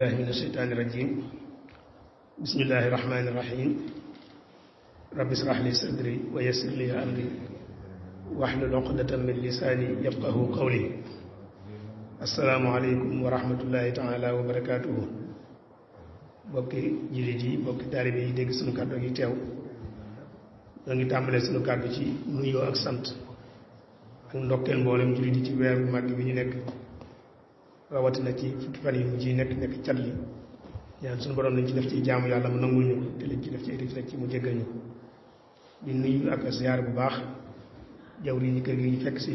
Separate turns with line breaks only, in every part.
من الشيطان الرجيم بسم الله الرحمن الرحيم رب اشرح لي صدري ويسر لي أمري واحلل عقدة من لساني يفقه قولي السلام عليكم ورحمة الله تعالى وبركاته bokki jullit yi bokki taalibe yi dégg sunu kàddu gi teew ñoo ngi tàmbalee sunu kàddu ci nuyoo ak sant ak ndokkeel mboolem jullit yi ci weer bu màgg bi ñu nekk rawatina ci fukki fan yi mu ci nekk cat li ñaan suñu borom lañ ci def ci jaamu yàlla mu nangul ñu ko te lañ ci def ci ay rëcc ci mu jéggal ñu ko di nuyu ak ziar bu baax jawri ñi kër gi ñu fekk si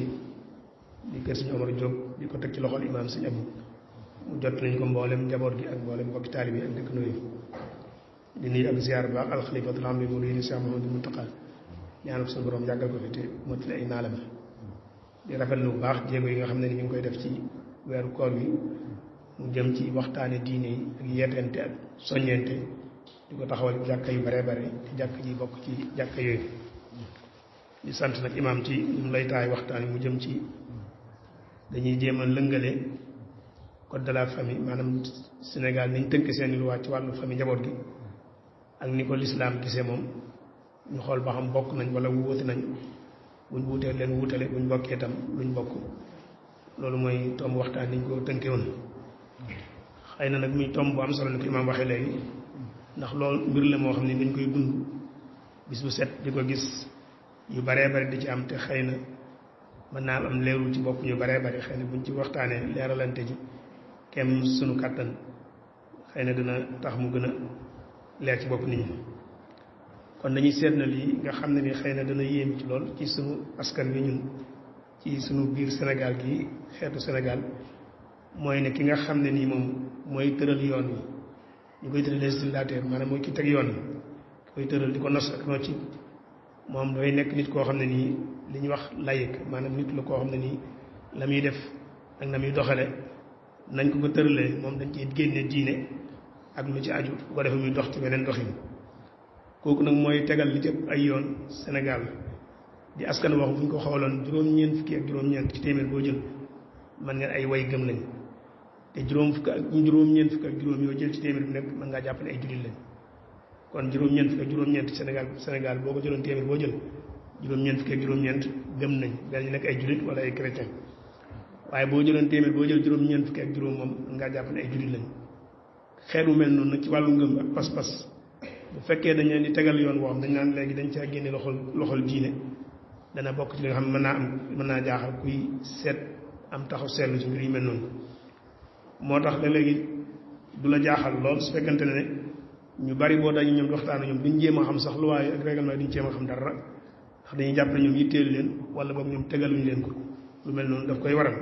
di kër suñu Omar Diop di ko teg ci loxol imaam suñu Abu mu jot nañ ko mboolem njaboot gi ak mboolem mbokki taalibe yi ak dëkk nuyu di nuyu ak ziar bu baax alxalifatul am bi mu nuyu Cheikh Mouhamadou Mountakha ñaan suñu borom yàggal ko fi te mottali ay naalam di rafetlu bu baax jéego yi nga xam ne ni ñu ngi koy def ci weeru koor wi mu jëm ci waxtaane diine yi ak yeetente ak soññente di ko taxawal jàkka yu bare bare te jàkk ji bokk ci jàkka yooyu di sant nag imaam ci ñu lay taay waxtaan mu jëm ci dañuy jéem a lëngale code de la famille maanaam Sénégal niñ tënk seen loi ci wàllu famille njaboot gi ak ni ko lislaam gisee moom ñu xool ba xam bokk nañ wala wuute nañ buñ wuutee leen wuutale buñ bokkee tam luñ bokk loolu mooy tomb waxtaan niñ ko tënkee woon xëy na nag muy tomb bu am solo ni ko imaam waxee léegi ndax loolu mbir la moo xam ne dañ koy dund bis bu set di ko gis yu baree bari di ci am te xëy na mën naa am leerul ci bopp ñu baree bari xëy na buñ ci waxtaanee leeralante ci kem sunu kàttan xëy na dina tax mu gën a leer ci bopp nit ñi kon dañuy seet na lii nga xam ne ni xëy na dana yéem ci lool ci sunu askan wi ñun ci sunu biir Sénégal gi xeetu Sénégal mooy ne ki nga xam ne nii moom mooy tëral yoon wi ñu koy tëral législateur maanaam mooy ki teg yoon wi ki koy tëral di ko nos ak noo ci moom dafay nekk nit koo xam ne nii li ñuy wax laïc maanaam nit la koo xam ne nii la muy def ak na muy doxale nañ ko tëralee moom dañ ciy génne diine ak lu ci aju bu ko defee muy dox ci beneen doxin kooku nag mooy tegal li jëpp ay yoon Sénégal di askan wax bu ñu ko xooloon juróom-ñeent fukki ak juróom-ñeent ci téeméer boo jël man ngeen ay way gëm lañ te juróom-ñeent fukki ak juróom yoo jël ci téeméer bi nekk mën ngaa jàpp ne ay jullit lañ kon juróom-ñeent fukki ak juróom-ñeent Sénégal boo ko jëloon téeméer boo jël juróom-ñeent fukki ak juróom-ñeent gëm nañ benn ñu nekk ay jullit wala ay chrétien waaye boo jëloon téeméer boo jël juróom-ñeent fukki ak juróom moom mën ngaa jàpp ne ay jullit lañ xeet mu mel noonu nag ci wàllu ngëm ak pas-pas bu fekkee dañ leen di tegal yoon woo xam dañ naan léegi dañ caa génne loxol diine dana bokk ci li nga xam ne mën naa jaaxal kuy seet am taxaw seetlu ci mbir yu mel noonu moo tax la léegi du la jaaxal lool su fekkante ne ñu bari boo dañu ñoom di waxtaan ñoom duñ jéem a xam sax luwaay ak règlement duñ jéem a xam dara ndax dañuy jàpp ne ñoom yitteelu leen wala boog ñoom tegaluñu leen ko lu mel noonu daf koy waral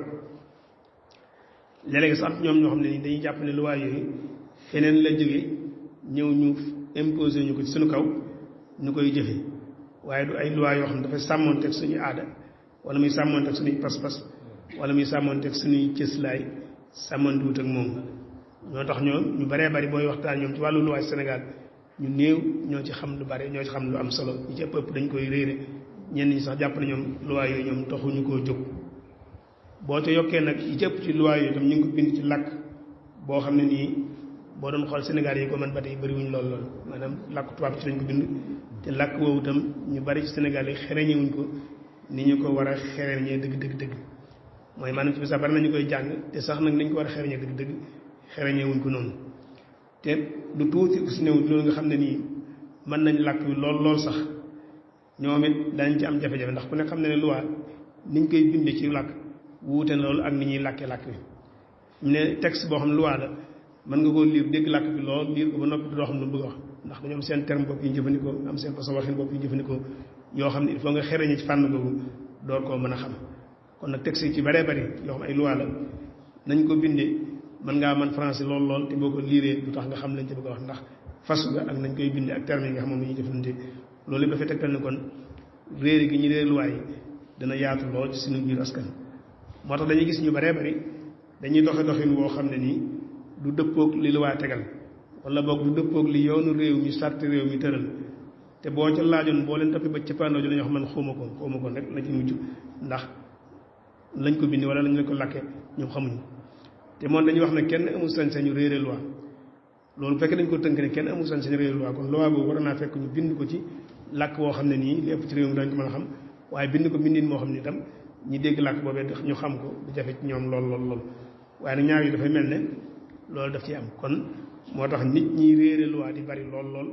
léeg-léeg sax ñoom ñoo xam ne ni dañuy jàpp ne luwaay yooyu feneen la jóge ñëw ñu imposé ñu ko ci suñu kaw ñu koy jëfe waaye du ay loi yoo xam ne dafay sàmmoonteeg suñuy aada wala muy sàmmoonteeg suñuy pas-pas wala muy sàmmoonteeg suñuy cëslaay sàmmantuwut ak moom ñoo tax ñoom ñu baree bari booy waxtaan ñoom ci wàllu loi Sénégal ñu néew ñoo ci xam lu bari ñoo ci xam lu am solo ñi ci ëpp dañ koy réere ñenn ñi sax jàpp na ñoom loi yooyu ñoom taxuñu koo jóg boo ca yokkee nag yi ci ëpp ci loi yooyu tam ñu ngi ko bind ci làkk boo xam ne nii boo doon xool Sénégal yi ko man ba tey bëriwuñ lool maanaam làkk tubaab ci lañ ko bind te làkk woowu itam ñu bari ci Sénégal yi xereñewuñ ko ni ñu ko war a xereñee dëgg mooy maanaam ci sax bari nañu koy jàng te sax nag nañ ko war a xereñee dëgg xereñewuñ ko noonu te du tuuti si néew loolu nga xam ne nii mën nañ làkk wi lool sax ñoom it dañ ci am jafe-jafe ndax ku ne xam ne ne loi niñ koy bindee ci làkk wuute na loolu ak ni ñuy làkkee làkk wi ñu ne texte boo xam ne loi la mën nga koo liir dégg làkk bi lool liir ko ba noppi doo xam lu bëgg wax ndax dañoo am seen terme bopp yi jëfandikoo am seen façon waxin bopp yi jëfandikoo yoo xam ne il faut nga xereñe ci fànn boobu door koo mën a xam kon nag texte yi ci baree bari yoo xam ay loi la nañ ko bindee mën ngaa mën français lool te boo ko liiree du tax nga xam lañ ci bëgg a wax ndax fasu ga ak nañ koy bindee ak terme yi nga xam moom la ñuy jëfandikoo loolu dafay tegtal ne kon réer gi ñu réer loi yi dana yaatu lool ci suñu biir askan moo tax dañuy gis ñu baree bari dañuy doxin woo xam ne nii du dëppoog li luwaa tegal wala boog du dëppoog li yoonu réew mi sarti réew mi tëral te boo ca laajoon boo leen toppee ba cappaandoo ji la ñoo xam man xawma ko rek la ci mujj ndax lañ ko bindi wala lañ leen ko lakke ñoom xamuñu te moom dañuy wax ne kenn amul sañ-sañu réere loi loolu bu fekkee dañ ko tënk ne kenn amul sañ-sañu réere loi kon loi boobu war naa fekk ñu bind ko ci làkk woo xam ne nii li ëpp ci réew mi dañ ko mën a xam waaye bind ko bindin moo xam ne itam ñi dégg làkk boobee ñu xam ko du jafe ci ñoom lool waaye nag ñaar yi dafay mel ne loolu daf ci am kon moo tax nit ñi réere loi di bari lool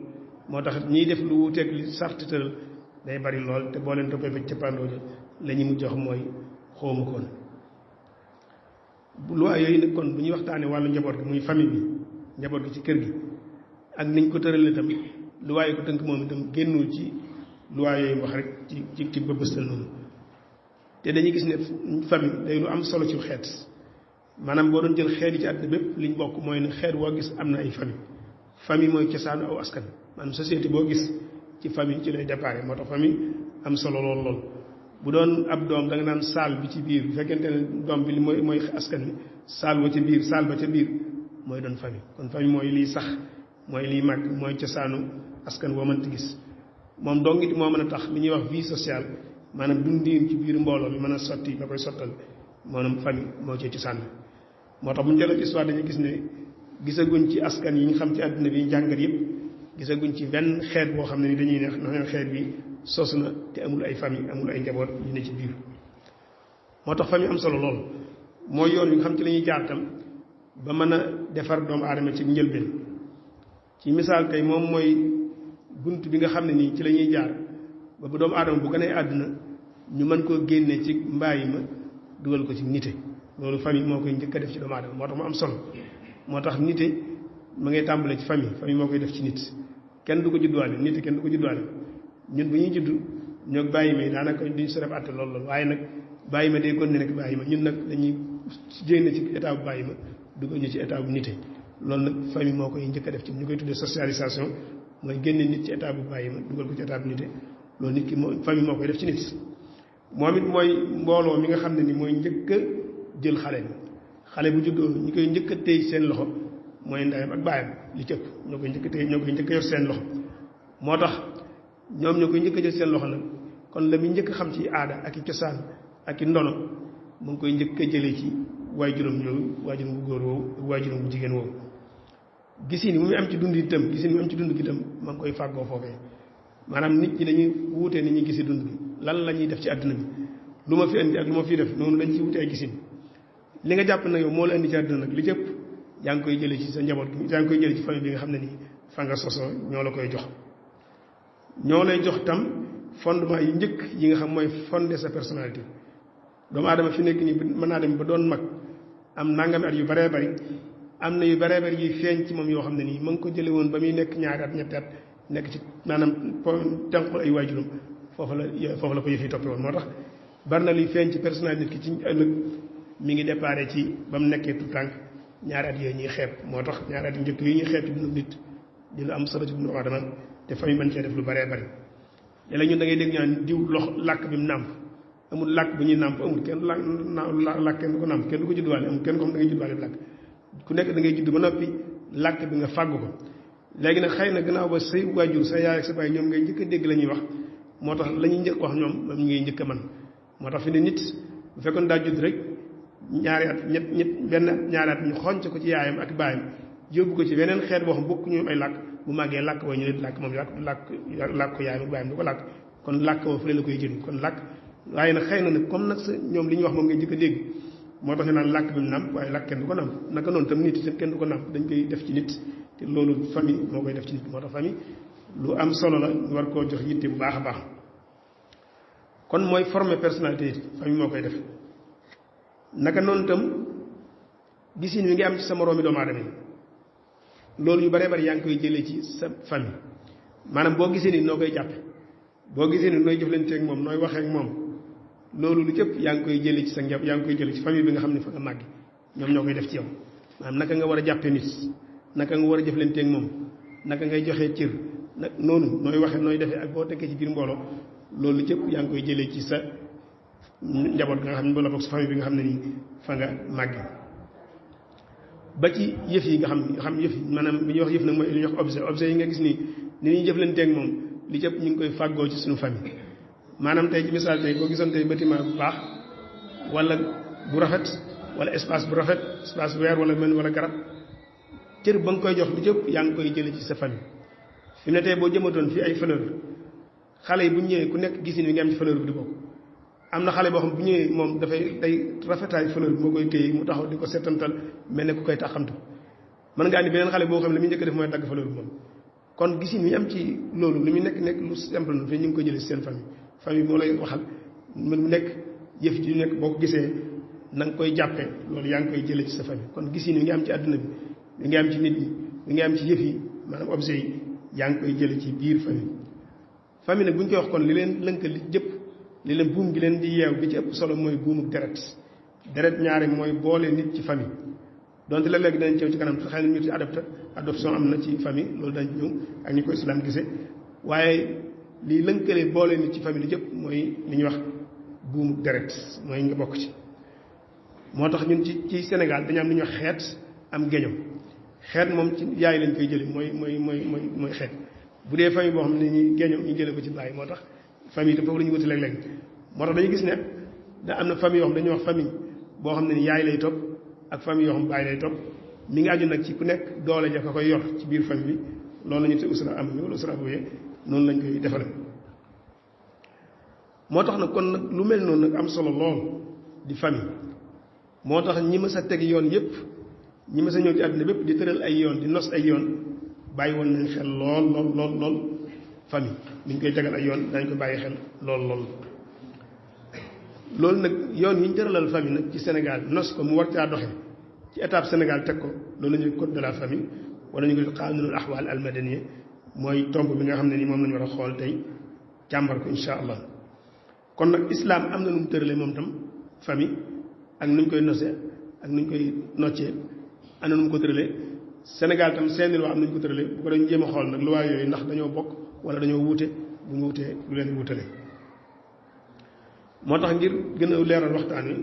moo tax ñiy def lu wuuteeg li sart tëral day bari lool te boo leen toppee ba cëppandoo ja la ñu mujj wax mooy xawma koon loi yooyu nag kon bu ñuy waxtaanee wàllu njaboot gi muy famille bi njaboot gi ci kër gi ak niñ ko tëralee itam loi yi ko tënk moom itam génnul ci loi yooyu wax rek ci bëbëstal noonu te dañuy gis ne famille day lu am solo ci xeet maanaam boo doon jël xeet yi ci àddina bépp liñ bokk mooy ne xeet woo gis am na ay famille mooy cosaanu aw askan maanaam société boo gis ci famille ci lay déparé moo tax famille am solo lool bu doon ab doom da nga naan saal bi ci biir bu fekkente ne doom bi li mooy askan wi saal ba ca biir saal ba ca biir mooy doon famille kon famille mooy liy sax mooy liy màgg mooy cosaanu askan woo mënti gis moom dong it moo mën a tax li ñuy wax vie sociale maanaam dundiin ci biir mbooloo mi mën a sotti ba koy sottal maanaam famille moo ci cosaan moo tax bu ñu jëlee histoire dañuy gis ne gisaguñ ci askan yi ñu xam ci àdduna bi jàngat yëpp gisaguñ ci benn xeet boo xam ne ni dañuy neex na xeet bi sos na te amul ay famille amul ay njaboot ñu ne ci biir moo tax famille am solo lool mooy yoon wi nga xam ci la ñuy jaar tam ba mën a defar doomu aadama ci njëlbeen ci misaal tey moom mooy bunt bi nga xam ne nii ci la ñuy jaar ba bu doomu aadama bu gënee àdduna ñu mën koo génne ci mbàyyi ma dugal ko ci nite loolu famille moo koy njëkk a def ci doomu aadama moo tax mu am solo moo tax nite ma ngay tàmbale ci famille moo koy def ci nit kenn du ko judduwaale nit kenn du ko judduwaale ñun bu ñuy judd ñoo bàyyi ma daanaka duñ sa def àtte lool waaye nag bàyyi ma day kon ne nag bàyyi ma ñun nag dañuy génne ci état bu bàyyi ma dugal ñu ci état bu nite loolu nag famille moo koy njëkk a def ci ñu koy tuddee socialisation mooy génne nit ci état bu bàyyi ma dugal ko ci état bu nite loolu nit ki famille moo koy def ci nit moom it mooy mbooloo mi nga xam ne ni mooy njëkk a jël xale bu juddoo ñi koy njëkk a téy seen loxo mooy ndeyam ak baayam li cëpp ñoo koy njëkk a téy ñoo koy njëkk a yor seen loxo moo tax ñoom ñoo koy njëkk a jël seen loxo nag kon la muy njëkk a xam ci aada ak i cosaan ak i ndono mu ngi koy njëkk a jëlee ci waajuram yooyu waajuram bu góor woowu ak waajuram bu jigéen woowu gisin yi mu am ci dund itam gisin mu am ci dund gi itam ma ngi koy fàggoo foofee maanaam nit ñi dañuy wuutee ni ñuy gisi dund bi lan la ñuy def ci àdduna bi lu ma fi indi ak lu ma fi def noonu dañ ci wute ay gisin li nga jàpp na yow moo la indi ci àdduna nag li cëpp yaa ngi koy jëlee ci sa njaboot gi yaa ngi koy jëlee ci famille bi nga xam ne nii fa nga sosoo ñoo la koy jox ñoo lay jox tam fondement yi njëkk yi nga xam mooy fonder sa personnalité doomu aadama fi nekk nii mën naa dem ba doon mag am nangami at yu baree bari am na yu baree bari yuy feeñ ci moom yoo xam ne nii ma ngi ko jële woon ba muy nekk ñaari at ñetti at nekk ci maanaam tànqul ay waajuram foofu la ko yëf yi toppee woon moo tax bari na luy feeñ ci personnalité nit ki ci ëllëg mi ngi déparé ci ba mu nekkee tout tànk ñaari at yooyu ñuy xeeb moo tax ñaari at yu njëkk yi ñuy xeeb ci dundu nit di lu am solo ci dundu aadama te famille mën cee def lu baree bari léeg-léeg ñun da ngay dégg ñaan diw làkk bi mu nàmp amul làkk bu ñuy nàmp amul kenn làkk kenn du ko nàmp kenn du ko juddwaale amul kenn ko xam da ngay juddwaale bi làkk ku nekk da ngay judd ba noppi làkk bi nga fàggu ko léegi nag xëy na gannaaw ba say waajur sa yaay ak sa baay ñoom ngay njëkk a dégg la ñuy wax moo tax la ñuy njëkk wax ñoom moom ñu ngay njëkk a man moo tax fi ne nit bu fekkoon daa judd rek ñaari at ñaari at ñu xonc ko ci yaayam ak baayam yóbbu ko ci beneen xeet boo xam bokk ñu ay làkk bu màggee làkk woo ñu ne làkk moom làkk ko yaayam ak baayam du ko làkk kon làkk woo fële la koy jënd kon làkk waaye nag xëy na nag comme nag sa ñoom li ñuy wax moom ngay njëkk a dégg moo tax ñu naan làkk bi mu nàmp waaye làkk kenn du ko nàmp naka noonu tam nit kenn du ko nàmp dañ koy def ci nit te loolu famille moo koy def ci nit moo tax famille lu am solo la ñu war koo jox yitte bu baax a baax kon mooy former personnalité famille moo koy def naka noonu itam gisin wi ngi am ci sa moroomi doomu aadama yi loolu yu baree bari yaa ngi koy jëlee ci sa famille maanaam boo gisee ni noo koy jàppe boo gisee ni nooy jëflanteeg moom nooy waxee ak moom loolu lu cëpp yaa ngi koy jëlee ci sa njab yaa ngi koy jëlee ci famille bi nga xam ne fa nga màgg ñoom ñoo koy def ci yow maanaam naka nga war a jàppe nit naka nga war a jëflanteeg moom naka ngay joxee cër nag noonu nooy waxee nooy defee ak boo tekkee ci biir mbooloo loolu cëpp yaa ngi koy jëlee ci sa njaboot nga xam ne wala boog sa famille bi nga xam ne nii fa nga màgg ba ci yëf yi nga xam yëf yi maanaam bi ñuy wax yëf nag mooy li ñuy wax objet yi nga gis nii ni ñuy jëflanteeg moom li cëpp ñu ngi koy fàggoo ci suñu famille maanaam tey ci misaal tey boo gisoon tey bâtiment bu baax wala bu rafet wala espace bu rafet espace bu weer wala mel wala garab cër ba nga koy jox lu jëpp yaa ngi koy jële ci sa famille fi mu ne tey boo jëmatoon fii ay fleur xale yi bu ñëwee ku nekk gisin wi nga am ci fleur bi di bokk am na xale boo xam bu ñëwee moom dafay day rafetaay fleur bi moo koy téye mu taxaw di ko settantal mel ne ku koy taxamtu mën ngaa ni beneen xale boo xam ne li muy njëkk def mooy dagg fleur bi moom kon gisin wi am ci loolu li muy nekk lu simple na fii ñu ngi ko jëlee ci seen famille moo lay waxal mu nekk yëf ji nekk boo ko gisee na nga koy jàppee loolu yaa ngi koy jëlee ci sa famille kon gisin wi nga am ci àdduna bi li nga am ci nit ñi li nga am ci yëf yi maanaam objet yi yaa ngi koy jële ci biir famille nag bu ñu koy wax kon li leen lënkali jëpp li leen buum gi leen di yeew bi ci ëpp solo mooy buumu deret ñaari mooy boole nit ci famille donte léeg-léeg danañ ceew ci kanam xëy na ñu ci adoption am na ci famille loolu dañ ñëw ak ni ko islam gisee waaye li lënkale boole nit ci famille li jëpp mooy li ñuy wax buumu deret mooy nga bokk ci moo tax ñun ci Sénégal dañu am li ñuy wax xeet am géño xeet moom ci yaay lañ koy jële mooy xeet bu dee famille boo xam ne ñu géño ñu jële ko ci bàyyi moo tax famille te foofu la ñu wuti léeg-léeg moo tax dañu gis ne da am na famille yoo xam dañuy wax famille boo xam ne ni yaay lay topp ak famille yoo xam bàyyi lay topp mi ngi aju nag ci ku nekk doole ja ka koy yor ci biir famille bi loolu la ñu te usra am wala usra booyee noonu lañ koy defale moo tax nag kon nag lu mel noonu nag am solo lool di famille moo tax ñi mës a teg yoon yépp ñi mës a ñëw ci àdduna bépp di tëral ay yoon di nos ay yoon bàyyi woon nañ xel lool famille ni ñu koy tegal ay yoon dañ ko bàyyi xel lool loolu nag yoon yi ñu tëralal famille nag ci Sénégal nos ko mu war caa doxe ci étape Sénégal teg ko loolu la ñuy code de la famille wala ñu koy qanunul ahwal al madaniya mooy tomb bi nga xam ne ni moom la ñu war a xool tey càmbar ko insha allah kon nag islam am na nu mu tëralee moom tam famille ak nu ñu koy nosee ak nu ñu koy noccee am na nu mu ko tëralee Sénégal tam seeni loi am nañu ko tëralee bu ko dañu jéem a xool nag loi yooyu ndax dañoo bokk wala dañoo wuute bu ñu wuutee lu leen wuutale moo tax ngir gën a leeral waxtaan wi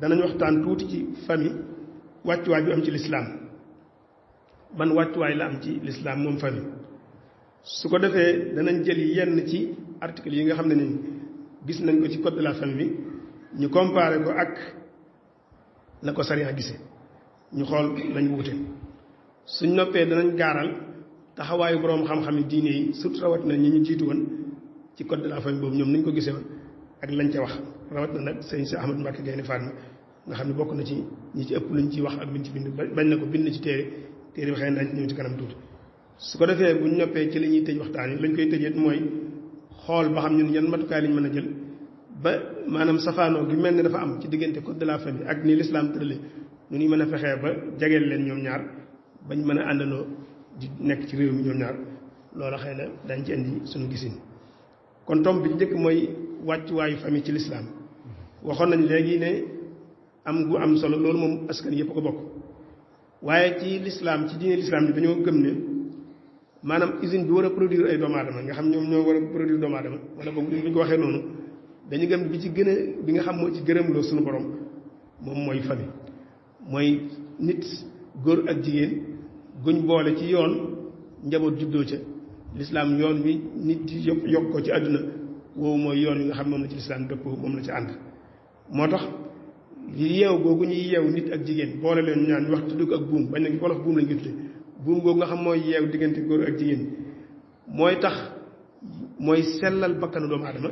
danañ waxtaan tuuti ci famille wàccuwaay bi am ci lislaam ban wàccuwaay la am ci lislaam moom famille su ko defee danañ jël yenn ci article yi nga xam ne ni gis nañ ko ci code de la famille bi ñu comparé ko ak la ko sariya gisee ñu xool lañ wuute suñ noppee danañ gaaral taxawaayu boroom xam-xam yi diine yi surtout rawat na ñi ñu jiitu woon ci code de la famille boobu ñoom nañ ko gisee woon ak lañ ca wax rawat na nag sëñ si Ahmad Mbacke Gaynde Fatma nga xam ne bokk na ci ñi ci ëpp luñ ci wax ak luñ ci bind bañ na ko bind ci téere bi xëy na dañ ci ñëw ci kanam tuuti su ko defee buñ noppee ci li ñuy tëj waxtaan yi lañ koy tëjeet mooy xool ba xam ñun yan matukaay lañ mën a jël ba maanaam safaanoo gi mel ne dafa am ci diggante code de la famille ak ni l'islam tërale nu ñuy mën a fexee ba jegeel leen ñoom ñaar bañ mën a àndandoo di nekk ci réew mi ñoom ñaar loola xëy na dañ ci indi suñu gisin kon tomb bi njëkk mooy wàccuwaayu famille ci l'islam waxoon nañ léegi ne am gu am solo loolu moom askan yëpp ko bokk waaye ci l'islam ci diine l'islam bi dañoo gëm ne maanaam usine bi war a produire ay doomu aadama nga xam ñoom ñoo war a produire doomu aadama wala boog bu ñu ko waxee noonu dañu gëm bi ci gën a bi nga xam moo ci gërëmloo suñu borom moom mooy famille mooy nit góor ak jigéen guñ boole ci yoon njaboot juddoo ca lislaam yoon wi nit di yokk ko ci àdduna woowu mooy yoon wi nga xam moom la ci lislaam dëppoo moom la ci ànd moo tax yeew googu ñuy yeew nit ak jigéen boole leen ñaan ñu wax tudd ko ak buum bañ na wolof buum lañ koy tudde buum googu nga xam mooy yeew diggante góor ak jigéen mooy tax mooy sellal bakkanu doomu aadama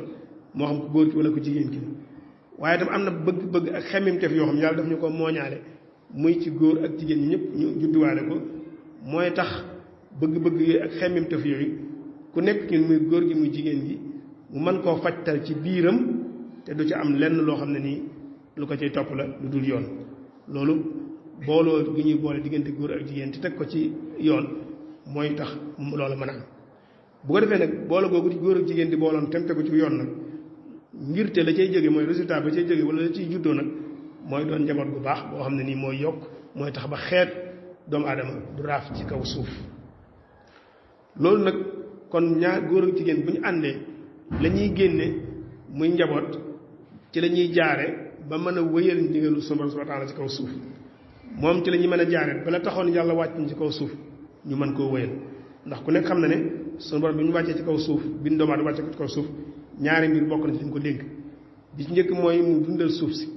moo xam ko góor ki wala ko jigéen ki waaye tam am na bëgg-bëgg ak xemmimteef yoo xam yàlla daf ñu ko mooñaale muy ci góor ak jigéen ñi ñëpp ñu judduwaale ko mooy tax bëgg-bëgg yooyu ak xemmimteef yooyu ku nekk ñun muy góor gi muy jigéen gi mu mën koo fajtal ci biiram te du ci am lenn loo xam ne nii lu ko cay topp la lu dul yoon loolu booloo gi ñuy boole diggante góor ak jigéen te teg ko ci yoon mooy tax loolu mën a am bu ko defee nag boole googu di góor ak jigéen di booloon tem tegu ci yoon nag ngir te la cay jóge mooy résultat ba cay jóge wala la ciy juddoo nag mooy doon njaboot bu baax boo xam ne nii mooy yokk mooy tax ba xeet doomu aadama du raaf ci kaw suuf loolu nag kon ñaar góor ak jigéen bu ñu àndee la ñuy génne muy njaboot ci la ñuy jaare ba mën a wëyal ndigalu sunu Boroom subhaanahu wa taala ci kaw suuf moom ci la ñuy mën a jaare bala taxoon yàlla wàcc ci kaw suuf ñu mën koo wëyal ndax ku nekk xam na ne sunu Boroom bi ñu wàccee ci kaw suuf bind doomu aadama wàccee ko ci kaw suuf ñaari mbir bokk na ci li mu ko dénk bi ci njëkk mooy mu dundal suuf si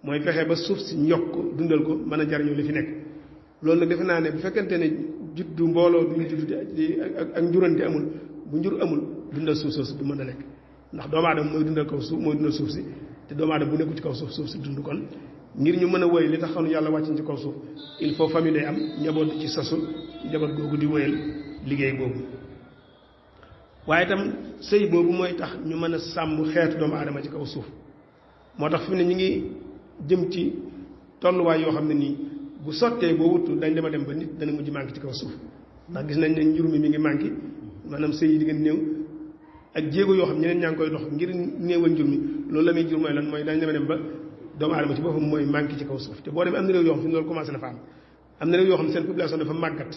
mooy fexe ba suuf si yokk ko dundal ko mën a jariñoo li fi nekk loolu nag defe naa ne bu fekkente ne juddu mbooloo du juddu ak njurante amul bu njur amul dundal suuf soosu du mën a nekk ndax doomu aadama mooy dundal kaw suuf mooy dundal suuf si te doomu aadama bu nekku ci kaw suuf suuf si dund kon ngir ñu mën a woy li tax xam yàlla wàcc ci kaw suuf il faut famille day am njaboot ci sasu njaboot googu di woyal liggéey boobu waaye itam sëy boobu mooy tax ñu mën a sàmm xeetu doomu aadama ci kaw suuf moo tax fi mu ne ñu ngi jëm ci tolluwaay yoo xam ne nii bu sottee boo wutu dañ dema dem ba nit dana mujj manqué ci kaw suuf ndax gis nañ ne njur mi ngi manqué maanaam sëy yi di gën néew ak jéego yoo xam ñeneen ñaa ngi koy dox ngir néewal njur mi loolu la muy jur mooy lan mooy dañ dema dem ba doomu aadama ci boppam mooy manqué ci kaw suuf te boo demee am na réew yoo xam ne loolu commencé na fa am na réew yoo xam ne seen population dafa màggat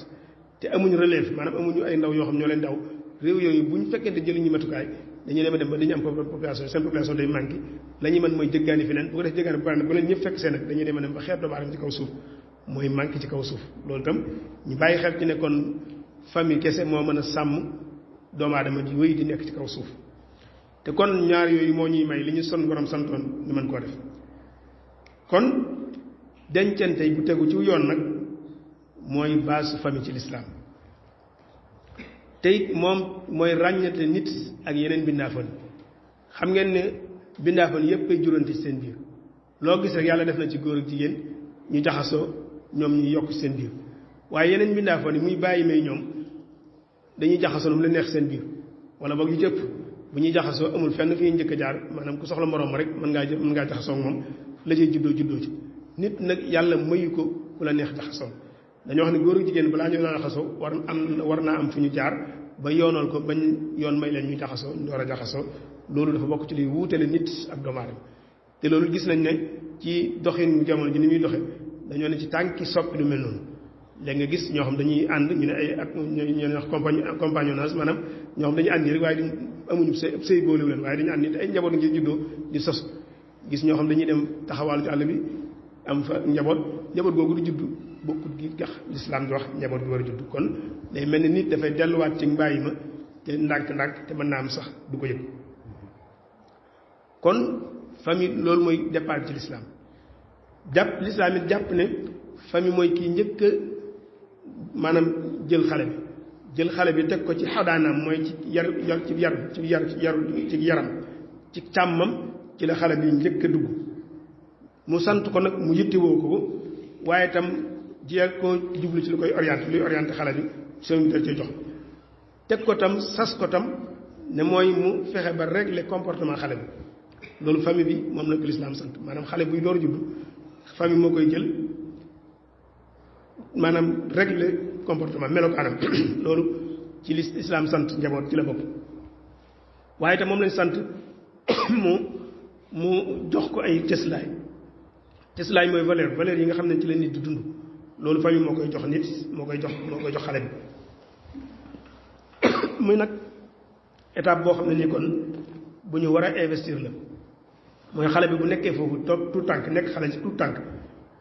te amuñu relève maanaam amuñu ay ndaw yoo xam ñoo leen daw réew yooyu bu ñu fekkente jëluñu matukaay dañuy dem ba dañu am population seen population day manqué la ñuy mën mooy jëggaani feneen bu ko def jëggaani bu pare nag bu leen ñëpp fekk seen nag dañuy dem ba xeet doomu aadama ci kaw suuf mooy manqué ci kaw suuf loolu itam ñu bàyyi xel ci ne kon famille kese moo mën a sàmm doomu aadama di wéy di nekk ci kaw suuf te kon ñaar yooyu moo ñuy may li ñu son borom santoon ñu mën koo def kon dencante bu tegu ci yoon nag mooy base famille ci lislaam te it moom mooy ràññate nit ak yeneen bindaafan xam ngeen ne bindaafan yépp ay jurante ci seen biir loo gis rek yàlla def na ci góor ak jigéen ñu jaxasoo ñoom ñu yokk ci seen biir waaye yeneen bindaafan yi muy bàyyi may ñoom dañuy jaxasoo lu mu la neex seen biir wala boog yu cëpp bu ñuy jaxasoo amul fenn fi ñuy njëkk a jaar maanaam ku soxla moroom rek mën ngaa jaxasoo ak moom la cay juddoo ci nit nag yàlla mayu ko ku la neex jaxasoo dañoo wax ne góor ak jigéen balaa ñu la jaxasoo war naa am fu ñu jaar ba yoonal ko bañ yoon may leen ñuy jaxasoo ñu war a jaxasoo loolu dafa bokk ci liy wuutale nit ak doomu aadama te loolu gis nañ ne ci doxin jamono ji ni muy doxe dañoo ne ci tànki soppi lu mel noonu léegi nga gis ñoo xam dañuy ànd ñu ne ay ak ñoo wax compagnonnage maanaam ñoo xam dañuy ànd nii rek waaye amuñu sëy boolewu leen waaye dañu ànd nii te ay njaboot ngi juddoo di sos gis ñoo xam dañuy dem taxawaalu ci àll bi am fa njaboot googu du juddu bokkut gi gax lislaam di wax njaboot gi war a judd kon day mel ni nit dafay delluwaat ci mbàyyi ma te ndànk-ndànk te mën naa am sax du ko yëg kon famille loolu mooy départ ci lislaam lislaam it jàpp ne famille mooy kii njëkk a maanaam jël xale bi teg ko ci xadaanaam mooy ci yaram ci càmmam ci la xale bi njëkk a dugg mu sant ko nag mu yittewoo ko waaye itam jiyal ko jublu ci lu koy orienté xale bi seen da cee jox teg ko tam sas ko tam ne mooy mu fexe ba régler comportement xale bi loolu famille bi moom la ko lislaam sant maanaam xale buy door juddu famille moo koy jël maanaam régler comportement melokaanam loolu ci lislaam sant njaboot ci la bopp waaye itam moom lañ sant mu jox ko ay cëslaay mooy valeur yi nga xam ne ci la nit di dund loolu famille moo koy jox nit moo koy jox xale bi muy nag étape boo xam ne nii kon bu ñu war a investir la mooy xale bi bu nekkee foofu toog tout tànk nekk xale ci tout tànk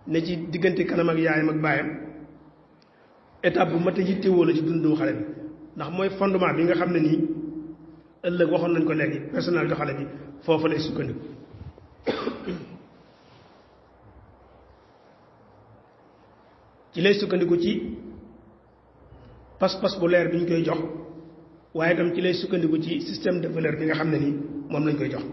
ne ci diggante kanam ak yaayam ak baayam étape bu mat a yittewoo la ci dundu xale bi ndax mooy fondement bi nga xam ne nii ëllëg waxoon nañ ko léegi personnalité xale bi foofu lay sukkandiku ci lay sukkandiku ci pas-pas bu leer bi ñu koy jox waaye itam ci lay sukkandiku ci système de valeur bi nga xam ne nii moom lañ koy jox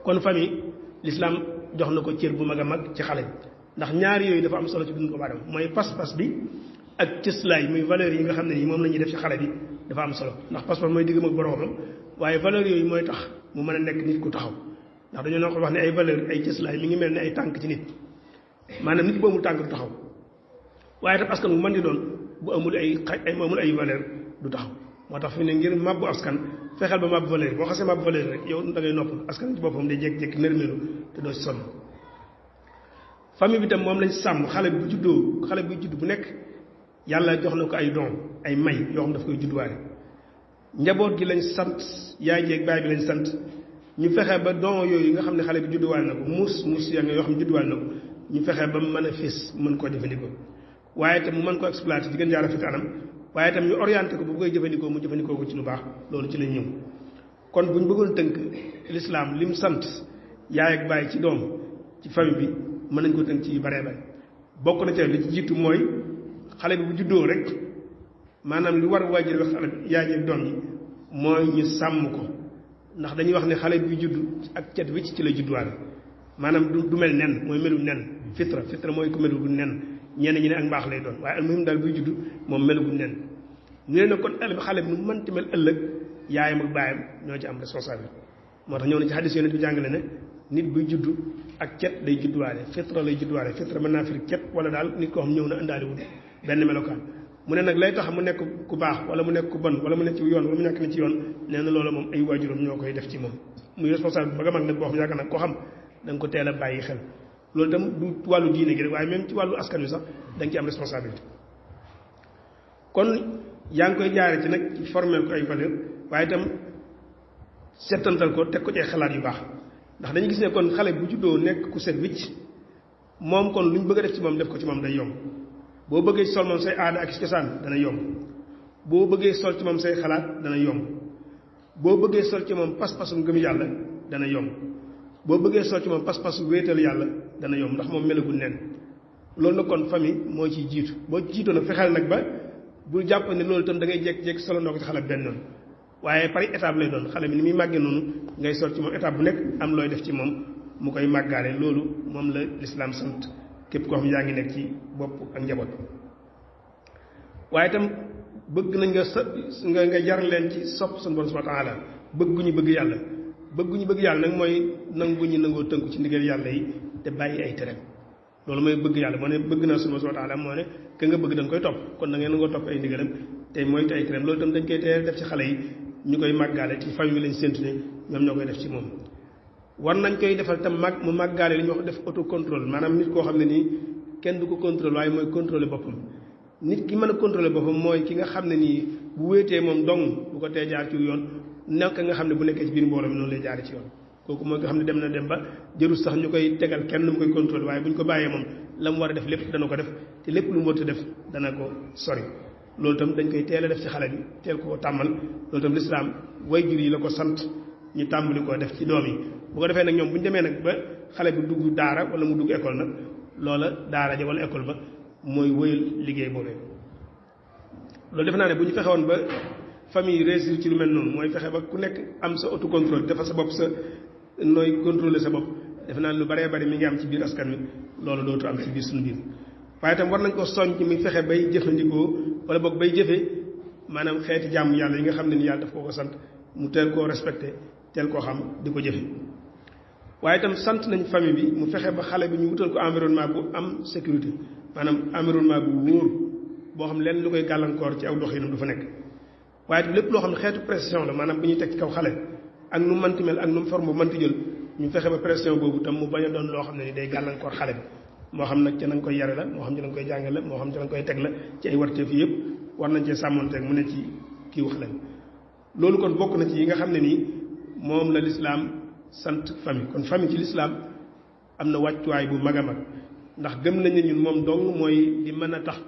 kon famille l'islam jox na ko cër bu mag a mag ci xale bi ndax ñaari yooyu dafa am solo ci dund ko baadam mooy pas-pas bi ak cëslaay muy valeur yi nga xam ne nii moom la ñuy def ci xale bi dafa am solo ndax pas-pas mooy diggam ak boroomam waaye valeur yooyu mooy tax mu mën a nekk nit ku taxaw ndax dañoo noo ko wax ne ay valeur ay cëslaay mi ngi mel ne ay tànk ci nit maanaam nit bu amul tànk du taxaw waaye tam askan bu mën di doon bu amul ay valeur du taxaw moo tax fi ne ngir mabbu askan fexeel ba mabbu valeur boo xasee mabbu valeur rek yow da ngay nopp askan ci boppam day jékki-jékki nërmelu te doo ci sonn famille bi tam moom lañ sàmm xale bu judd bu nekk yàlla jox na ko ay don ay may yoo xam daf koy judduwaale njaboot gi lañ sant yaay jeeg baay bi lañ sant ñu fexe ba don yooyu nga xam ne xale bi judduwaale na ko muus yaa nga yoo xam ne judduwaale na ko ñu fexe ba mën a fés mën koo jëfandikoo waaye itam mu mën ko exploiter ci gën jaar rafet anam waaye itam ñu orienté ko bu koy jëfandikoo mu jëfandikoo ko ci lu baax loolu ci lañ ñëw kon bu ñu bëggoon tënk l'islam lim sant yaay ak baay ci doom ci famille bi mën nañ ko tënk ci yu baree bare bokk na ci li ci jiitu mooy xale bi bu juddoo rek maanaam li war waajur wax xale bi yaay ak doom yi mooy ñu sàmm ko ndax dañuy wax ne xale bi judd ak cet wicc ci la judduwaale maanaam du mel nen mooy melu nen fitra mooy ko melu gu nen ñenn ñi ne ak mbaax lay doon waaye almuhim daal buy judd moom melu gu nen ñu ne nag kon xale bi nu mënti mel ëllëg yaayam ak baayam ñoo ci am responsabilité moo tax ñëw na ci xadis yonent bi jàngale ne nit buy judd ak cet day judduwaale fitra lay judduwaale fitra mën naa firi cet wala daal nit koo xam ñëw na indaale wul benn melokaan mu ne nag lay tax mu nekk ku baax wala mu nekk ku bon wala mu nekk ci yoon wala mu nekk na ci yoon nee na loolu moom ay waajuram ñoo koy def ci moom muy responsable ba nga mag nag boo xam yaakaar nag koo xam da nga ko teel a bàyyi xel loolu itam du wàllu diine gi rek waaye même ci wàllu askan wi sax da nga ci am responsabilité kon yaa ngi koy jaare ci nag ci formel ko ay valeur waaye itam settantal ko teg ko ci ay xalaat yu baax ndax dañu gis ne kon xale bu juddoo nekk ku set wicc moom kon lu ñu bëgg a def ci moom def ko ci moom day yomb boo bëggee sol moom say aada ak cosaan dana yomb boo bëggee sol ci moom say xalaat dana yomb boo bëggee sol ci moom pas-pasum gëm yàlla dana yomb boo bëggee sol ci moom pas-pasu wéetal yàlla dana yomb ndax moom melagul nen loolu nag kon famille moo ciy jiitu boo jiitoo nag fexeel nag ba bu jàpp ne loolu itam da ngay jékki-jékki solo ndoo ko ci xale benn noonu waaye par étape lay doon xale bi ni muy màggee noonu ngay sol ci moom étape bu nekk am looy def ci moom mu koy màggaale loolu moom la lislaam sant képp koo xam yaa ngi nekk ci bopp ak njaboot waaye itam bëgg nañ nga jar leen ci sopp suñu borom subhanahu wa ta'ala bëgguñu bëgg yàlla nag mooy nanguñu nangoo tënku ci ndigal yàlla yi te bàyyi ay tereem loolu mooy bëgg yàlla moo ne bëgg naa suñu borom subhanahu wa ta'ala moo ne ka nga bëgg da nga koy topp kon da ngeen nangoo topp ay ndigalam te mooy te ay tereem loolu itam dañ koy teel def ci xale yi ñu koy màggaale ci famille lañ séntu ne ñoom ñoo koy def ci moom war nañ koy defal tam mu màggaale li ñuy wax def autocontrôle maanaam nit koo xam ne nii kenn du ko contrôle waaye mooy contrôler boppam nit ki mën a contrôler boppam mooy ki nga xam ne nii bu wéetee moom dong bu ko tee jaar ci yoon nekk nga xam ne bu nekkee ci biir mbooloo mi noonu lay jaare ci yoon kooku mooy nga xam ne dem na dem ba jërul sax ñu koy tegal kenn mu koy contrôler waaye bu ñu ko bàyyee moom la mu war a def lépp dana ko def te lépp lu mu war a def dana ko sori loolu itam dañ koy teel a def ci xale bi teel ko tàmmal loolu itam lislaam waajur yi la ko sant ñu tàmbali koo def ci doom yi bu ko defee nag ñoom bu ñu demee nag ba xale bi dugg daara wala mu dugg école nag loola daara ja wala école ba mooy wëyal liggéey boobee loolu defe naa ne bu ñu fexe woon ba famille réussir ci lu mel noonu mooy fexe ba ku nekk am sa autocontrôle defal sa bopp sa nooy contrôler sa bopp defe naa lu baree bari mi ngi am ci biir askan wi loolu dootu am ci biir suñu biir waaye itam war nañ ko soññ ci muy fexe bay jëfandikoo wala boog bay jëfe maanaam xeeti jàmm yàlla yi nga xam ne ni yàlla daf koo ko sant mu teel koo respecté teel koo xam di ko jëfe waaye itam sant nañ famille bi mu fexe ba xale bi ñu wutal ko environnement bu am sécurité maanaam environnement bu wóor boo xam leen lu koy gàllankoor ci aw doxinam du fa nekk waaye lépp loo xam ne xeetu pression la maanaam bu ñuy teg ci kaw xale ak nu manti mel ak nu forme bu manti jël ñu fexe ba pression boobu tam mu bañ a doon loo xam ne ni day gàllankoor xale bi moo xam nag ca na nga koy yare la moo xam ci na nga koy jàngal la moo xam ci na nga koy teg la ci ay warteef yëpp war nañ cee sàmmonteeg mu ne ci kii wax lañ loolu kon bokk na ci yi nga xam ne nii moom la lislaam sant famille kon famille ci lislaam am na wàccuwaay bu mag a mag ndax gëm nañ ne ñun moom dong mooy li mën a tax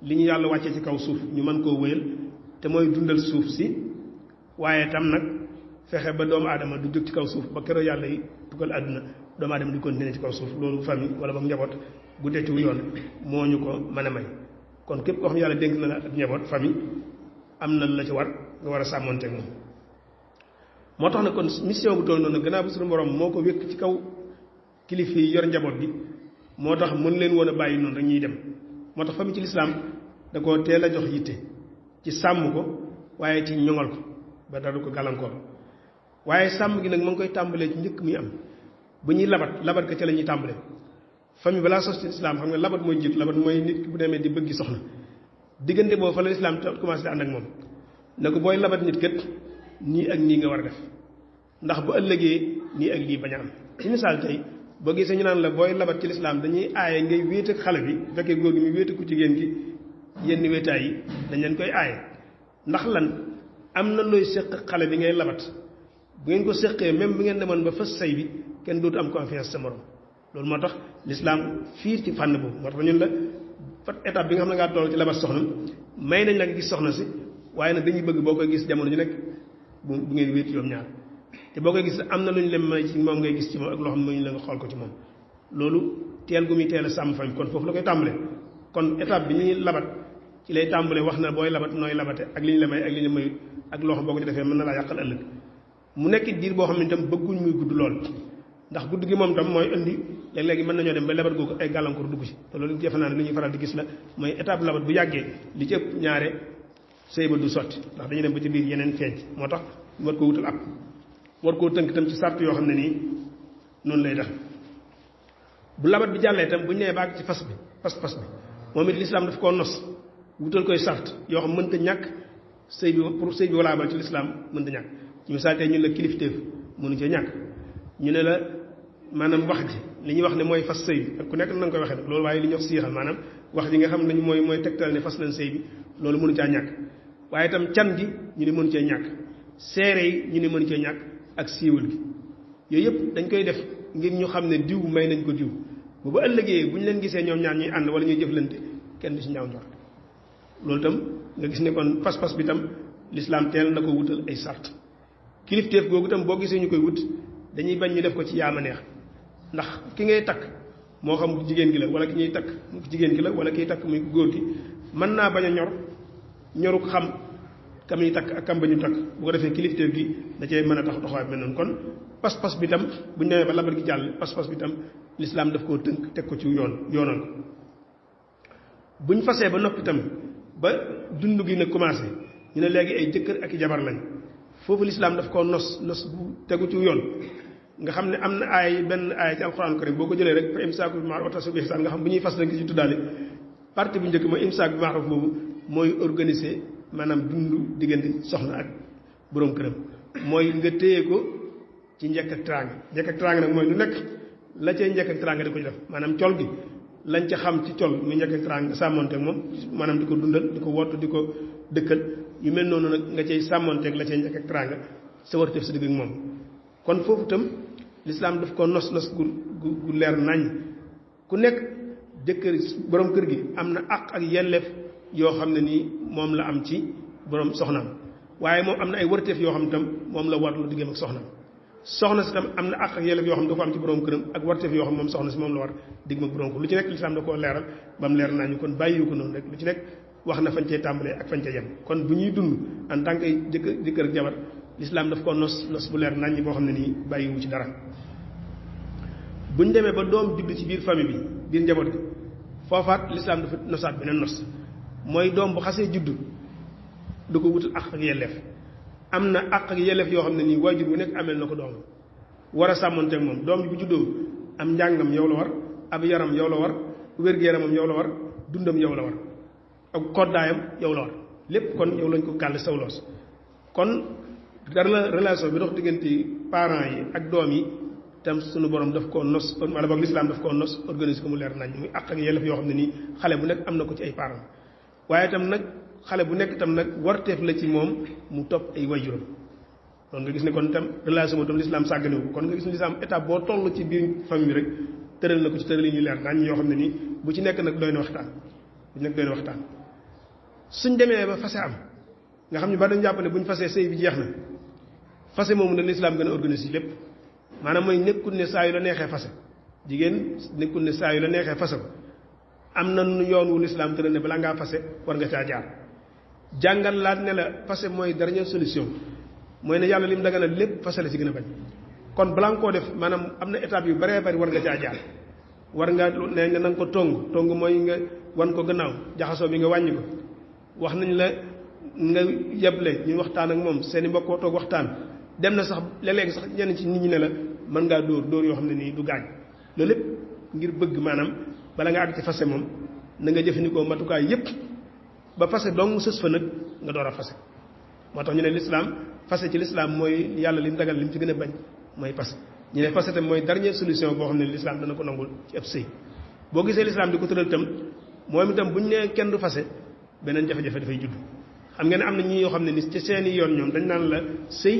li ñu yàlla wàccee ci kaw suuf ñu mën koo wéyal te mooy dundal suuf si waaye tam nag fexe ba doomu aadama du jóg ci kaw suuf ba keroog yàlla yi tukkal àdduna doomu aadama di continuer ci kaw suuf loolu famille wala boog njaboot bu dee ci yoon moo ñu ko mën a may kon képp koo xam yàlla dénk na la ak njaboot famille am na la ci war nga war a sàmmonteeg moom moo tax na kon mission bu toll noonu gannaaw bu suñu borom moo ko wékk ci kaw kilifa yi yor njaboot bi moo tax mën leen woon a bàyyi noonu rek ñuy dem moo tax famille ci lislaam da koo teel a jox yitte ci sàmm ko waaye ci ñoŋal ko ba dara du ko gàllankoor waaye sàmm gi nag ma ngi koy tàmbalee ci njëkk muy am bu ñuy labat ka ca la ñuy tàmbalee famille balaa sos ci lislaam xam nga labat mooy jiit labat mooy nit ki bu demee di bëggi soxna diggante boobu fa la lislaam commencé di ànd ak moom ne ko booy labat nit kat nii ak nii nga war a def ndax bu ëllëgee nii ak lii bañ a am ci misaal tey boo gisee ñu naan la booy labat ci lislaam dañuy aaye ngay wéet ak xale bi bu fekkee góor gi muy wéet ak ku jigéen gi yenn wéetaay yi dañ leen koy aaye ndax lan am na looy séq xale bi ngay labat bu ngeen ko séqee même bu ngeen demoon ba fës say bi kenn dootu am confiance sa morom loolu moo tax lislaam fiir ci fànn boobu moo tax ñun la fat étape bi nga xam ne ngaa toll ci labat soxna may nañ la nga gis soxna si waaye nag dañuy bëgg boo koy gis jamono ju nekk bu ngeen wéet yoom ñaar te boo koy gis am na lu ñu leen may ci moom ngay gis ci moom ak loo xam ne ñu la nga xool ko ci moom loolu teel gu muy teel a sàmm famille kon foofu la koy tàmbale kon étape bi ñuy labat ci lay tàmbale wax na booy labat nooy labate ak li ñu la may ak li ñu mayut ak loo xam boo ko ci defee mën na laa yàqal ëllëg mu nekk diir boo xam ne itam bëgguñ muy gudd lool ndax gudd gi moom tam mooy indi léeg-léegi mën nañoo dem ba labat googu ay gàllankoor dugg ci te loolu defe naa ne li ñuy faral di gis la mooy étape labat bu yàggee li ci ëpp ñaare sëy ba du sotti ndax dañu dem ba ci biir yeneen feeñ moo tax war koo wutal ab war koo tënk itam ci sart yoo xam ne nii noonu lay tax bu labat bi jàllee itam bu ñu nee baag ci fas bi pas-pas bi moom it lislaam daf koo nos wutal koy sart yoo xam mënta ñàkk sëy bi pour sëy bi walaabal ci lislaam mënta ñàkk ci misaal tey ñun la kilifteef mënu cee ñàkk ñu ne la maanaam wax ji li ñuy wax ne mooy fas sëy bi ak ku nekk na nga koy waxee nag loolu waaye li ñuy wax siixal maanaam wax ji nga xam ne mooy tegtal ne fas nañ sëy bi loolu mënu caa ñàkk waaye itam can gi ñu ne mënu cee ñàkk seere yi ñu ne mënu cee ñàkk ak siiwal gi yooyu yëpp dañ koy def ngir ñu xam ne diw may nañ ko diw bu ba ëllëgee bu ñu leen gisee ñoom ñaar ñuy ànd wala ñuy jëflante kenn du ci ñaaw njort loolu itam nga gis ne kon pas-pas bi tam lislaam teel na ko wutal ay sart kilifteef googu itam boo gisee ñu koy wut dañuy bañ ñu def ko ci yaama neex ndax ki ngay takk moo xam jigéen gi la wala ki ñuy takk jigéen gi la wala kiy takk muy góor gi mën naa bañ a ñoruk xam kam ñuy takk ak kam ba ñu takk bu ko defee kilifteef gi da cee mën a tax doxawaay mel noonu kon pas-pas bi tam bu ñu demee ba labat gi jàll pas-pas bi tam lislaam daf koo tënk teg ko ci yoonal ko bu ñu fasee ba noppi tam ba dund gi na commencé ñu ne léegi ay jëkkër ak i jabar lañ foofu lislaam daf koo nos bu tegu ci yoon nga xam ne am na benn aay ci alxuraan karim boo ko jëlee rek fa imsaaku bi ma'ruf wa tasrihun bi ihsaan nga xam bu ñuy fas rek ci tuddaale partie bu njëkk mooy imsaak bi ma'ruf boobu mooy organiser maanaam dund diggante soxna ak boroom këram mooy nga téye ko ci njëkk ak teraanga nag mooy lu nekk la cay njëkk ak teraanga di ko def maanaam col gi lañ ca xam ci col muy njëkk ak teraanga sàmmonteeg moom maanaam di ko dundal di ko wottu di ko dëkkal yu mel noonu nag nga cay sàmmonteeg la cay njëkk ak teraanga sa war def sa digg ak moom kon foofu itam lislaam daf ko nos gu leer nañ ku nekk jëkkër borom kër gi am na àq ak yelleef yoo xam ne nii moom la am ci borom soxnaam waaye moom am na ay warteef yoo xam ne tam moom la warlu diggam ak soxnaam soxna si tam am na àq ak yelleef yoo xam ne da ko am ci borom këram ak warteef yoo xam ne moom soxna si moom la war diggam ak borom kër lu ci nekk lislaam da koo leeral ba mu leer nañu kon bàyyiwu ko noonu rek lu ci nekk wax na fañ cee tàmbalee ak fañ cee yem kon bu ñuy dund en tant que jëkkër ak jabar lislaam daf ko nos bu leer nañ boo xam ne nii bàyyiwu ci dara bu ñu demee ba doom judd ci biir famille bi biir njaboot gi foofaat lislaam dafa nosaat beneen nos mooy doom bu xasee juddu du ko wutal àq ak yelleef am na àq ak yelleef yoo xam ne nii waajur bu nekk amel na ko doom war a sàmmonteeg moom doom bi bu juddoo am njàngam yow la war ab yaram yow la war wér-gu-yaramam yow la war dundam yow la war ak koddaayam yow la war lépp kon yow lañ ko gàll saw loos kon dara la relation bi dox diggante parents yi ak doom yi tam suñu borom daf koo nos wala boog lislaam daf koo nos organiser ko mu leer nañ muy àq ak yelleef yoo xam ne nii xale bu nekk am na ko ci ay parents waaye itam nag xale bu nekk itam nag warteef la ci moom mu topp ay waajuram kon nga gis ne kon itam relation moom itam lislaam sàgganewu ko kon nga gis ne lislaam étape boo toll ci biir famille bi rek tëral na ko ci tëral yi ñu leer nañ yoo xam ne nii bu ci nekk nag doy na waxtaan suñ demee ba fase am nga xam ne ba dañ jàpp ne buñ fasee sëy bi jeex na fase moomu ne lislaam gën a organiser lépp maanaam mooy nekkul ne saa yu la neexee fase jigéen nekkul ne saa yu la neexee fase ko am na nu yoon wu lislaam tëral ne balaa ngaa fase war nga caa jaar jàngal laat ne la fase mooy dernière solution mooy ne yàlla lim daganal lépp fase la ci gën a bañ kon balaa nga koo def maanaam am na étape yu baree bari war nga caa jaar war nga ne nga nanga ko tong mooy nga wan ko gannaaw jaxasoo bi nga wàññi ko wax nañ la nga yeble ñu waxtaan ak moom seeni mbokk toog waxtaan dem na sax léeg-léeg sax ñenn ci nit ñi ne la mën ngaa dóor yoo xam ne nii du gaañ loolu lépp ngir bëgg maanaam bala nga àgg ci fase moom na nga jëfandikoo matukaay yépp ba fase dong sës fa nag nga door a fase moo tax ñu ne lislaam fase ci lislaam mooy yàlla lim dagal lim ci gën a bañ mooy fase ñu ne fase tam mooy dernière solution boo xam ne lislaam dana ko nangul ci ab sëy boo gisee lislaam di ko tëral itam moom itam bu ñu nee kenn du fase beneen jafe-jafe dafay judd xam ngeen ne am na ñi yoo xam ne ni ci seeni yoon ñoom dañ naan la sëy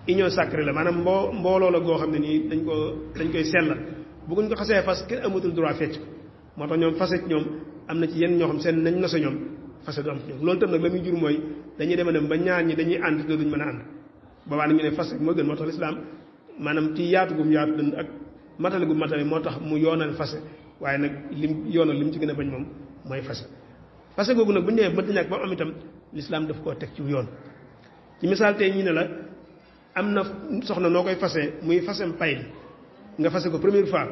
union sacrée la maanaam mbooloo la goo xam ne nii dañ koy sellal bëgguñ ko xasee fas kenn amatul droit fecc ko moo tax ñoom fase ci ñoom am na ci yenn ñoo xam seen nañ nose ñoom fase du am ci ñoom loolu tam nag la muy jur mooy dañuy dem a dem ba ñaar ñi dañuy ànd te duñ mën a ànd boobaa nag ñu ne fase moo gën moo tax lislaam maanaam ci yaatu gum yaatu dënd ak matale gu matale moo tax mu yoonal fase waaye nag lim yoonal lim ci gën a bañ moom mooy fase googu nag bu ñu nee mënta ñàkk ba mu am itam lislaam daf koo teg ci yoon ci misaal tey ñu ne la am na soxna noo koy fase muy fasem pay nga fase ko première fois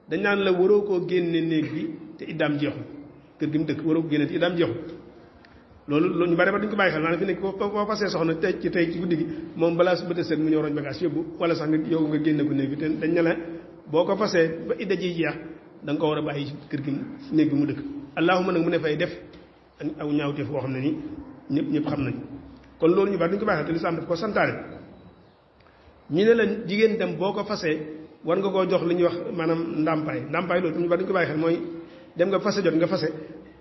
dañ naan la waroo koo génne néeg bi te iddaam jeexul kër gi mu dëkk waroo ko génne te iddaam jeexul loolu ñu bari ba duñ ko bàyyi xel maanaam fi nekk boo fasee soxna tey ci guddi gi moom balaa su bëta seet mu ñëw roñ bagage yóbbu wala sax nga yow nga génne ko néeg bi te dañ ne la boo ko fasee ba idda ji jeex da nga ko war a bàyyi ci kër gi néeg bi mu dëkk allahuma nag mu ne fay def aw ñaawteef boo xam ne ni ñëpp xam nañ kon loolu ñu bari duñ ko bàyyi xel te lislaam daf ko santaane ñu ne la jigéen dem boo ko fasee war nga koo jox li ñuy wax maanaam ndàmpaay loolu ñu bari duñ ko bàyyi xel mooy dem nga fase jot nga fase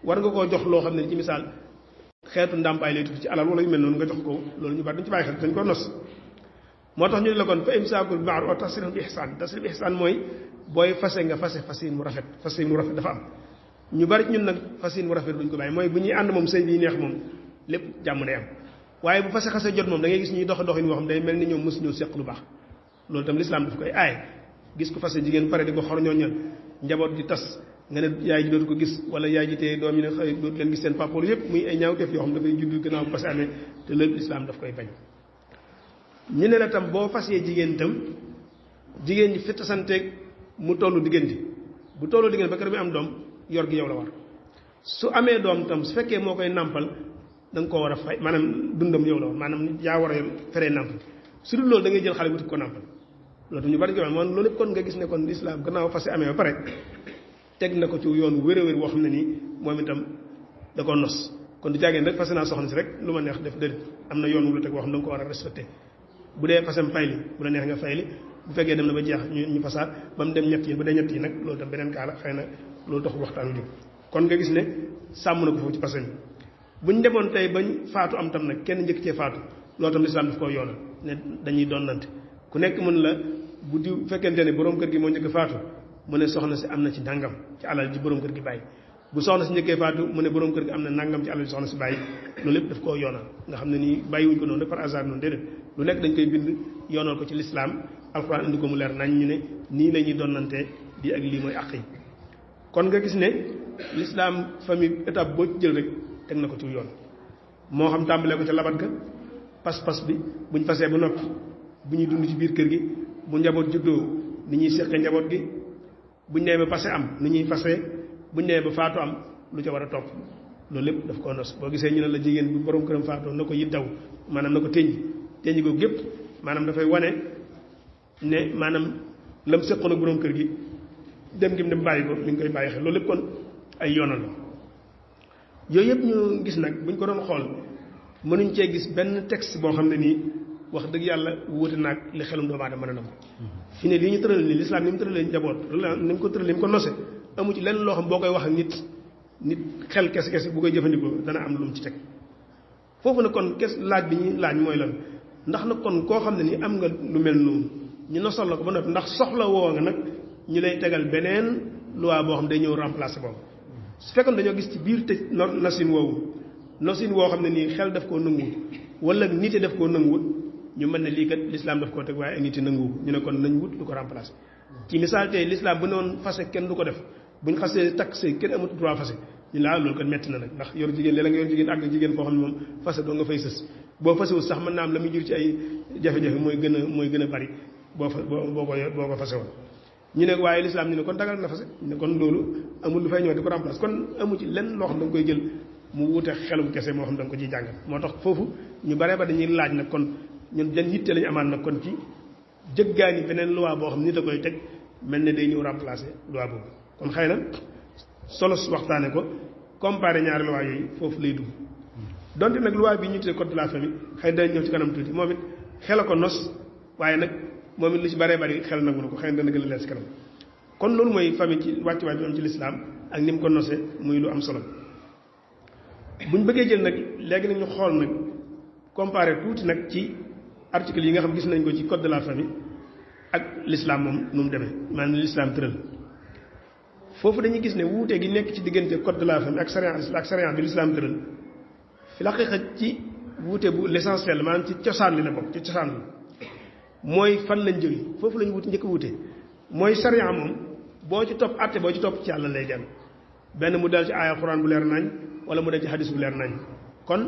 war nga koo jox loo xam ne ci misaal xeetu ndàmpaay lay tudd ci alal wala yu mel noonu nga jox ko loolu ñu bari duñ ci bàyyi xel dañ ko nos moo tax ñu ne la kon fa imsaakun bil ma'ruuf wa tasriihun bi ihsaan tasriih bi ihsaan mooy booy fase nga fase mu rafet dafa am ñu bari ñun nag fasin mu rafet duñ ko bàyyi mooy bu ñuy ànd moom sëy bi neex moom lépp jàmm day am waaye bu fase xase jot moom da ngay gis ñuy doxin woo xam day mel ni ñoom mësuñoo seq lu baax loolu tam lislaam daf koy aaye gis ko fase jigéen pare di ko xor ñooñal njaboot di tas nga ne yaay ji dootu ko gis wala yaay ji te doom yi ne xëy dootu leen gis seen papa loolu yëpp muy ay ñaawteef yoo xam dafay judd gannaaw bu fase amee te loolu lislaam daf koy bañ ñu ne la tam boo fasee jigéen itam jigéen ñi fi tasanteeg mu tollu diggante bu tollu diggante ba kër mi am doom yor gi yow la war su amee doom tam su fekkee moo koy nàmpal da nga koo war a fay maanaam dundam yow la war maanaam yaa war a yor feree nàmpal su dul loolu da ngay jël xale wuti ko nàmpal loolu tam ñu bari ko man loolu lépp kon nga gis ne kon lislaam gannaaw fase amee ba pare teg na ko ci yoon wér-wér boo xam ne nii moom itam da ko nos kon du jàggeen rek fase naa soxna si rek lu ma neex def dëri am na yoon wu la teg boo xam ne da nga ko war a respecté bu dee fasem fay li bu la neex nga fay li bu fekkee dem na ba jeex ñu fasaat ba mu dem ñett yi ba dee ñett yi nag loolu tam beneen kaa la xëy na loolu tax waxtaan wi jóg kon nga gis ne sàmm na ko foofu ci fase mi buñ demoon tey bañ faatu am tam nag kenn njëkk cee faatu loolu tam lislaam daf koo yoonal ne dañuy donnante ku nekk mën la bu di fekkente ne borom kër gi moo njëkk faatu mu ne soxna si am na ci nangam ci alal ji borom kër gi bàyyi bu soxna si njëkkee faatu mu ne borom kër gi am na nangam ci alal ji soxna si bàyyi loolu lépp daf koo yoonal nga xam ne nii bàyyiwuñ ko noonu rek par hasard noonu déedéet lu nekk dañ koy bind yoonal ko ci lislaam alxuraan indi ko mu leer nañ ñu ne nii la ñuy donnante di ak lii mooy àq yi kon nga gis ne lislaam famille étape boo ci jël rek teg na ko ci yoon moo xam tàmbalee ko ca labat ga pas-pas bi buñ fasee ba noppi bu ñuy dund ci biir kër gi bu njaboot juddoo ni ñuy seqee njaboot gi buñ nee ba passé am ni ñuy fasee buñ nee ba faatu am lu ca war a topp loolu lépp daf koo nos boo gisee ñu ne la jigéen bu borom këram faatoo na ko yiddaw maanaam na ko teññi googu gépp maanaam dafay wane ne maanaam lam seqoon ak borom kër gi dem gi mu dem bàyyi ko mi ngi koy bàyyi xel loolu lépp kon ay yoonal la yooyu yëpp ñu gis nag buñ ko doon xool mënuñ cee gis benn texte boo xam ne nii wax dëgg yàlla wuute naag li xelum doomu aadama mën a nangu fi ne lii ñu tëral nii lislaam ni mu tëralee njaboot ni mu ko tëralee ni mu ko nose amu ci lenn loo xam boo koy wax ak nit xel kese bu koy jëfandikoo dana am lu mu ci teg foofu nag kon laaj bi ñuy laaj mooy lan ndax nag kon koo xam ne nii am nga lu mel noonu ñu nosal la ko ba noppi ndax soxla woo nga nag ñu lay tegal beneen loi boo xam day ñëw remplacer boobu su fekkoon dañoo gis ci biir te nosin woo xam ne nii xel daf koo nanguwut wala nite daf koo nanguwut ñu mën ne lii kat l'islam daf koo teg waaye ay nit nanguwu ñu ne kon nañ wut lu ko remplacer ci misaal tey l'islam bu noonu fase kenn du ko def buñ xasee takk sëy kenn amatu droit fase ñu laa loolu kon metti na nag ndax yor jigéen léeg-léeg nga yor jigéen ak jigéen foo xam ne moom fase doo nga fay sës boo fasewul sax mën naa am la muy jur ci ay jafe-jafe mooy gën a bari boo ko fase woon ñu ne waaye l'islam ñu ne kon dagal na fase ñu ne kon loolu amul lu fay ñëw di ko remplacer kon amu ci lenn loo xam da nga koy jël mu wute xelum kese moo xam da nga ko ciy jàngal moo tax foofu ñu bare ba dañuy laaj nag kon ñun jan yitte lañu amaan nag kon ci jëggaani beneen loi boo xam nit a koy teg mel ne day ñëw remplacer loi boobu kon xëy na solos waxtaane ko comparé ñaari loi yooyu foofu lay dugg donte nag loi bi ñu tuddee code de la famille xëy na dañ ñëw ci kanam tuuti moom it xel a ko nos waaye nag moom it lu ci baree bari xel nangu na ko xëy na dana gën a leer ci kanam kon loolu mooy famille ci wàccuwaay bi am ci lislaam ak ni mu ko nosee muy lu am solo buñ bëggee jël nag léegi nag ñu xool nag comparé tuuti nag ci article yi nga xam gis nañ ko ci code de la famille ak l'islam moom nu mu demee maanaam l'islam tëral foofu dañuy gis ne wuute gi nekk ci diggante code de la famille ak charia bi l'islam tëral fi la xeexa ci wuute bu l'essentiel maanaam ci cosaan li la bokk ci cosaan li mooy fan lañ jóge foofu lañu wuute njëkk wuute mooy sariya moom boo ci topp atte boo ci topp ci yàlla lay dem benn mu del ci aaya alxuraan bu leer nañ wala mu del ci hadis bu leer nañ kon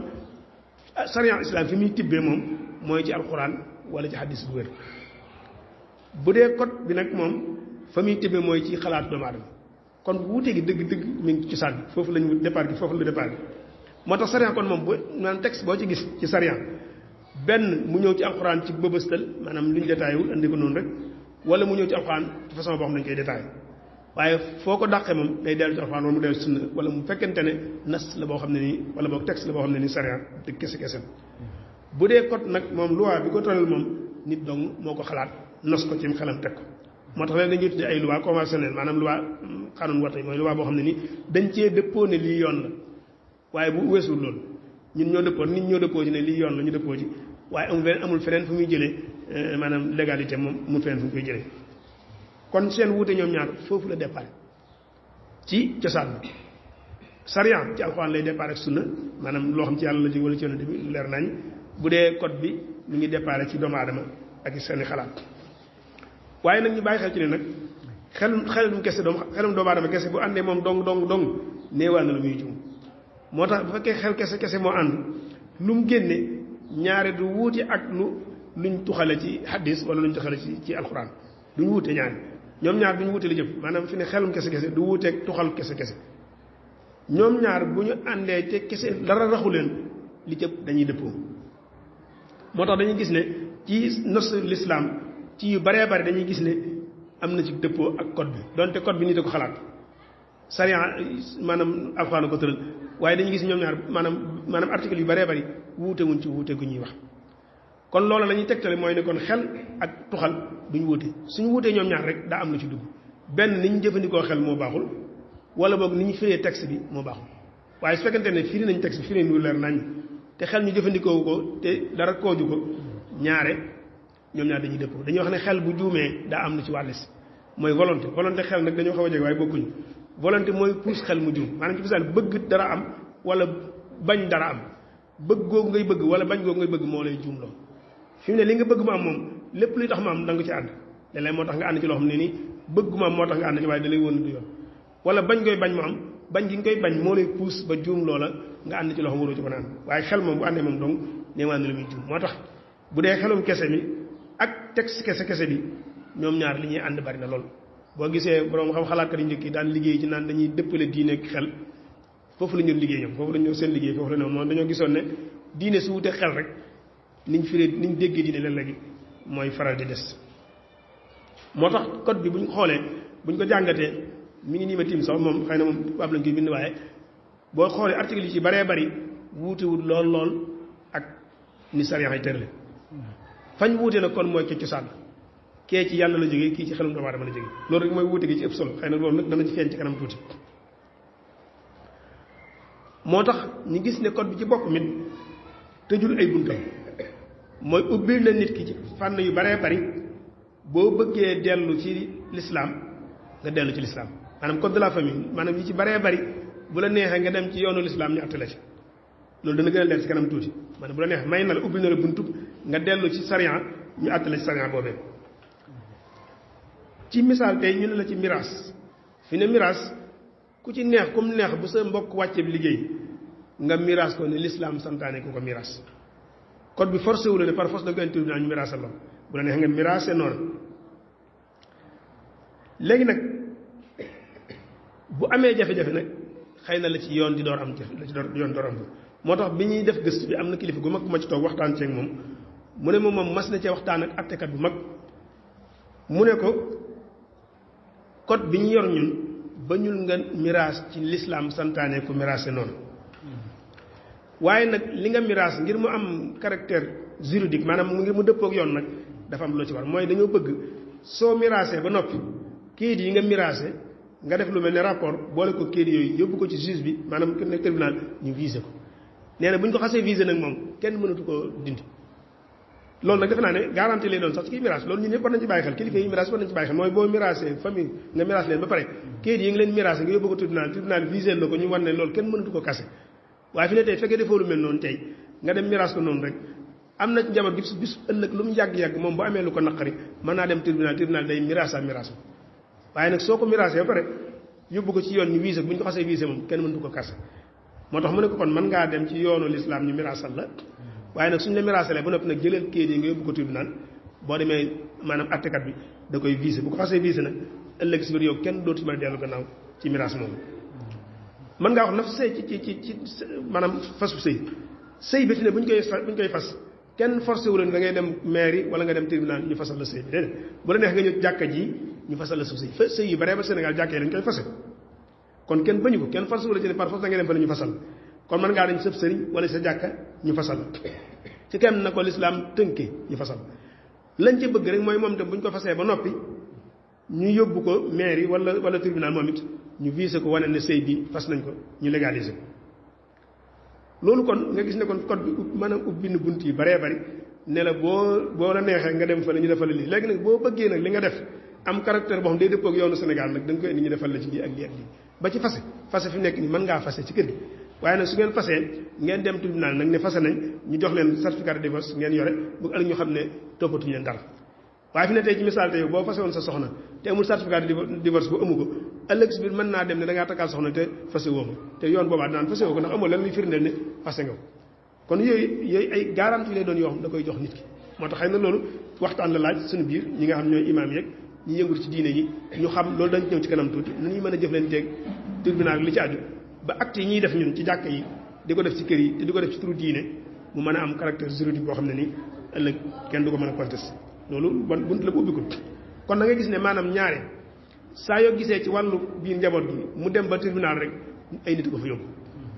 sariya islam fi muy tibbee moom mooy ci alxuraan wala ci hadis bu wér bu dee code bi nag moom fa muy tibbee mooy ci xalaat doomu aadama kon wuute gi dëgg-dëgg mi ngi ci sànni foofu lañu départ gi foofu la départ gi moo tax sariya kon moom bu maanaam texte boo ci gis ci sariya benn mu ñëw ci alxuraan ci bëbëstal maanaam lu ñu détaillé wul andi ko noonu rek wala mu ñëw ci alxuraan de façon boo xam ne dañu koy détaillé waaye foo ko dàqee moom day dellu ci alxuraan wala mu dellu sunna wala mu fekkente ne nas la boo xam ne nii wala boog texte la boo xam ne nii sariya te kese kese bu dee code nag moom loi bi ko tëral moom nit dong moo ko xalaat nos ko ci xelam teg ko moo tax léegi dañuy tuddee ay loi conventionnelle maanaam loi xanun wata mooy loi boo xam ne nii dañ cee dëppoo ne lii yoon la waaye bu weesul loolu ñun ñoo dëppoo nit ñoo dëppoo ci ne lii yoon la ñu dëppoo ci waaye amul feneen fu muy jëlee maanaam légalité moom mu feneen fu mu koy jëlee kon seen wuute ñoom ñaar foofu la départ ci cosaan bi sariya ci alxuraan lay départ ak sunna maanaam loo xam ci yàlla la jóge wala ci yonent bi leer nañ bu dee code bi mu ngi départ ci doomu aadama ak seeni xalaat waaye nag ñu bàyyi xel ci ne nag xelum kese xelum doomu aadama kese bu àndee moom dong néewaan na lu muy jum moo tax bu fekkee xel kese moo ànd lu mu génne ñaare du wuute ak luñ tuxale ci hadis wala luñ tuxale ci alxuraan duñ wuute ñaari ñoom ñaar duñ wuute li jëf maanaam fi ne xelum kese du wuuteeg tuxal kese ñoom ñaar bu ñu àndee te kese dara raxu leen li jëpp dañuy dëppoo moo tax dañuy gis ne ci nos l'islam ci yu baree bari dañuy gis ne am na ci dëppoo ak code bi donte code bi nit a ko xalaat sariya maanaam alxuraan ko tëral waaye dañuy gis ñoom ñaar maanaam article yu baree bari wuute wuñ ci wuute gu ñuy wax kon loolu la ñuy tegtale mooy ne kon xel ak tuxal duñ wuute suñu wuutee ñoom ñaar rek daa am lu ci dugg benn ni ñu jëfandikoo xel moo baaxul wala boog ni ñu firee texte bi moo baaxul waaye su fekkente ne firi nañ texte bi firi nu leer nañ te xel ñu jëfandikoo ko te dara kooju ko ñaare ñoom ñaar dañuy dëppoo dañuy wax ne xel bu juumee daa am lu ci wàlles mooy volonté xel nag dañoo xaw a jege waaye bokkuñu volonté mooy pousse xel mu juum maanaam ci misaal bëgg dara am wala bañ dara am bëgg googu ngay bëgg wala bañ googu ngay bëgg moo lay juum loo fi mu ne li nga bëgg mu am moom lépp luy tax mu am da nga ci ànd léeg-léeg moo tax nga ànd ci loo xam ne nii bëgg mu am moo tax nga ànd ci waaye da lay wóor du yoon wala bañ koy bañ mu am bañ gi nga koy bañ moo lay pousse ba juum loola nga ànd ci loo xam waroo ci mën a ànd waaye xel moom bu àndee moom donc neewaan na lu muy juum moo tax bu dee xelum kese mi ak texte kese bi ñoom ñaar li ñuy ànd bari na lool boo gisee borom xam xalaatkat yu njëkk yi daan liggéey ci naan dañuy dëppale diine ak xel foofu la ñu liggéey ñoom foofu la ñu seen liggéey foofu la ne moom dañoo gisoon ne diine su wutee xel rek niñ firee niñ déggee diine léeg-léegi mooy faral di des moo tax code bi buñ xoolee buñ ko jàngatee mi ngi nii ma tiim sax moom xëy na moom tubaab lañ koy bind waaye boo xoolee article yi ci baree bari wuutewul lool ak ni sariya yi tërale fañ wuute na kon mooy ci cosaan kee ci yàlla la jógee kii ci xelum doomu aadama la jógee loolu rek mooy wuute gi ci ëpp solo xëy na loolu nag dana ci feeñ ci kanam tuuti moo tax ñu gis ne code bi ci bopp mit tëjul ay buntam mooy ubbil na nit ki ci fànn yu baree bari boo bëggee dellu ci l'islam nga dellu ci l'islam maanaam code de la famille maanaam yi ci baree bari bu la neexee nga dem ci yoonu l'islam ñu àtte la ci loolu dana gën a leer ci kanam tuuti maanaam bu la neexee may na la ubbil na la buntu nga dellu ci sariya ñu àtte la ci sariya boobee ci misaal tey ñu ne la ci miraas fi ne miraas ku ci neex comme neex bu sa mbokk wàcce bi liggéey nga miraas ko ne l'islam santaane ku ko miraas code bi forcé wu la ne par force da nga tribunal ñu miraasal la bu la neex nga miraase noonu léegi nag bu amee jafe-jafe nag xëy na la ci yoon di door am jafe la ci yoon door am moo tax bi ñuy def gëstu bi am na kilifa gu mag ma ci toog waxtaan ceeg moom mu ne moom mas na cee waxtaan ak attekat bu mag mu ne ko code bi ñu yor ñun ba ñul nga miraas ci l'islam santaane ku miraase noonu waaye nag li nga miraas ngir mu am caractère juridique maanaam ngir mu dëppook yoon nag dafa am loo ci war mooy dañoo bëgg soo miraasee ba noppi kayit yi nga miraase nga def lu mel ne rapport boole ko kayit yooyu yóbbu ko ci juge bi maanaam ne tribunal ñu visé ko nee na bu ñu ko xasee visé nag moom kenn mënatu koo dindi loolu nag defe naa ne garantie lay doon sax ci kii miraas loolu ñun ñëpp war nañ ci bàyyi xel kilifa yi miraas war nañ ci bàyyi xel mooy boo miraasee famille nga miraas leen ba pare kayit yi nga leen miraase nga yóbbu ko tribunal visé la ko ñu wan ne loolu kenn mënatu ko kase waaye fi ne tey fekkee defoo lu mel noonu tey nga dem miraas ko noonu rek am na ci njaboot bis ëllëg lu mu yàgg-yàgg moom bu amee lu ko naqari mën naa dem tribunal day miraas waaye nag soo ko miraasee ba pare yóbbu ko ci yoon ñu wiise bu ñu ko xasee wiise moom kenn mëntu ko kase moo tax mu ne ko kon mën ngaa dem ci yoonu lislaam ñu miraasal la waaye nag suñu la miraasalee ba noppi nag jëleel kayit yi nga yóbbu ko tribunal boo demee maanaam attekat bi da koy wiise bu ko xasee wiise nag ëllëg si biir yow kenn dootu mën a dellu gannaaw ci miraas moom mën ngaa wax naf sëy ci maanaam fasu sëy bi fi ne bu ñu koy fas kenn forcé wu leen da ngay dem mairie wala nga dem tribunal ñu fasal la sëy bi déedéet bu la neex nga ñëw jàkka ji ñu fasal la suuf sëy yu bare ba Sénégal jàkka yi lañ koy fase kon kenn bañu ko kenn forcé wu la ci ne par force da ngay dem fa la ñu fasal kon mën ngaa dañ sëb sëriñ wala sa jàkka ñu fasal ci kenn na ko lislaam tënkee ñu fasal lañ ci bëgg rek mooy moom tam bu ñu ko fasee ba noppi ñu yóbbu ko mairie wala tribunal moom it ñu visé ko wane ne sëy bi fas nañ ko ñu légaliser ko loolu kon nga gis ne kon code bi maanaam ubbi na bunt yi baree bari ne la boo la neexee nga dem fa la ñu defal lii léegi nag boo bëggee nag li nga def am caractère boo xam day dëppoo ak yoonu Sénégal nag da nga koy indi ñu defal la ci lii ak lii ak lii ba ci fase fi nekk nii mën ngaa fase ci kër gi waaye nag su ngeen fasee ngeen dem tribunal nag ne fase nañ ñu jox leen certificat de divorce ngeen yore bu ëllëg ñu xam ne toppatuñu leen dara waaye fi ne tey ci misaal tey boo fase woon sa soxna te amul certificat de divorce bu amu ko ëllëg si biir mën naa dem ne da ngaa takkaal soxna te fase woo ma te yoon boobaa danaan fase woo ko ndax amoo leen luy firndeel ne fase nga ko kon yooyu ay garantie lay doon yoo xam da koy jox nit ki moo tax xëy na loolu waxtaan la laaj suñu biir ñi nga xam ñooy imaam yeeg ñi yëngul ci diine yi ñu xam loolu dañ ñëw ci kanam tuuti nu ñuy mën a jëflanteeg tribunal li ci aju ba acte yi ñuy def ñun ci jàkk yi di ko def ci kër yi te di ko def ci turu diine mu mën a am caractère juridique boo xam ne ni ëllëg kenn du ko mën a contesté loolu bon bunt la bu ubbi ko kon da ngay gis ne maanaam ñaare saa yoo gisee ci wàllu biir njaboot gi mu dem ba tribunal rek ay nit ko fa yóbbu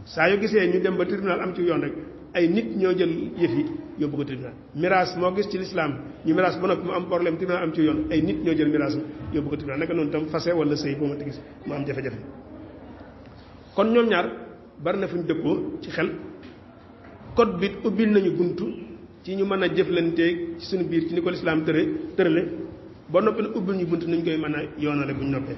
saa yoo gisee ñu dem ba tribunal am ci yoon rek ay nit ñoo jël yëf yi yóbbu ko tribunal miraas moo gis ci lislaam ñu miraas ba noppi mu am problème tribunal am ci yoon ay nit ñoo jël miraas yóbbu ko tribunal naka noonu tam fase wala sëy boo ma gis mu am jafe-jafe kon ñoom ñaar bari na fu ñu dëppoo ci xel code bi ubbil nañu buntu ci ñu mën a jëflanteeg ci suñu biir ci ni ko lislaam tërale ba noppi nag ubbil ñu buntu nañ koy mën a yoonale bu ñu noppee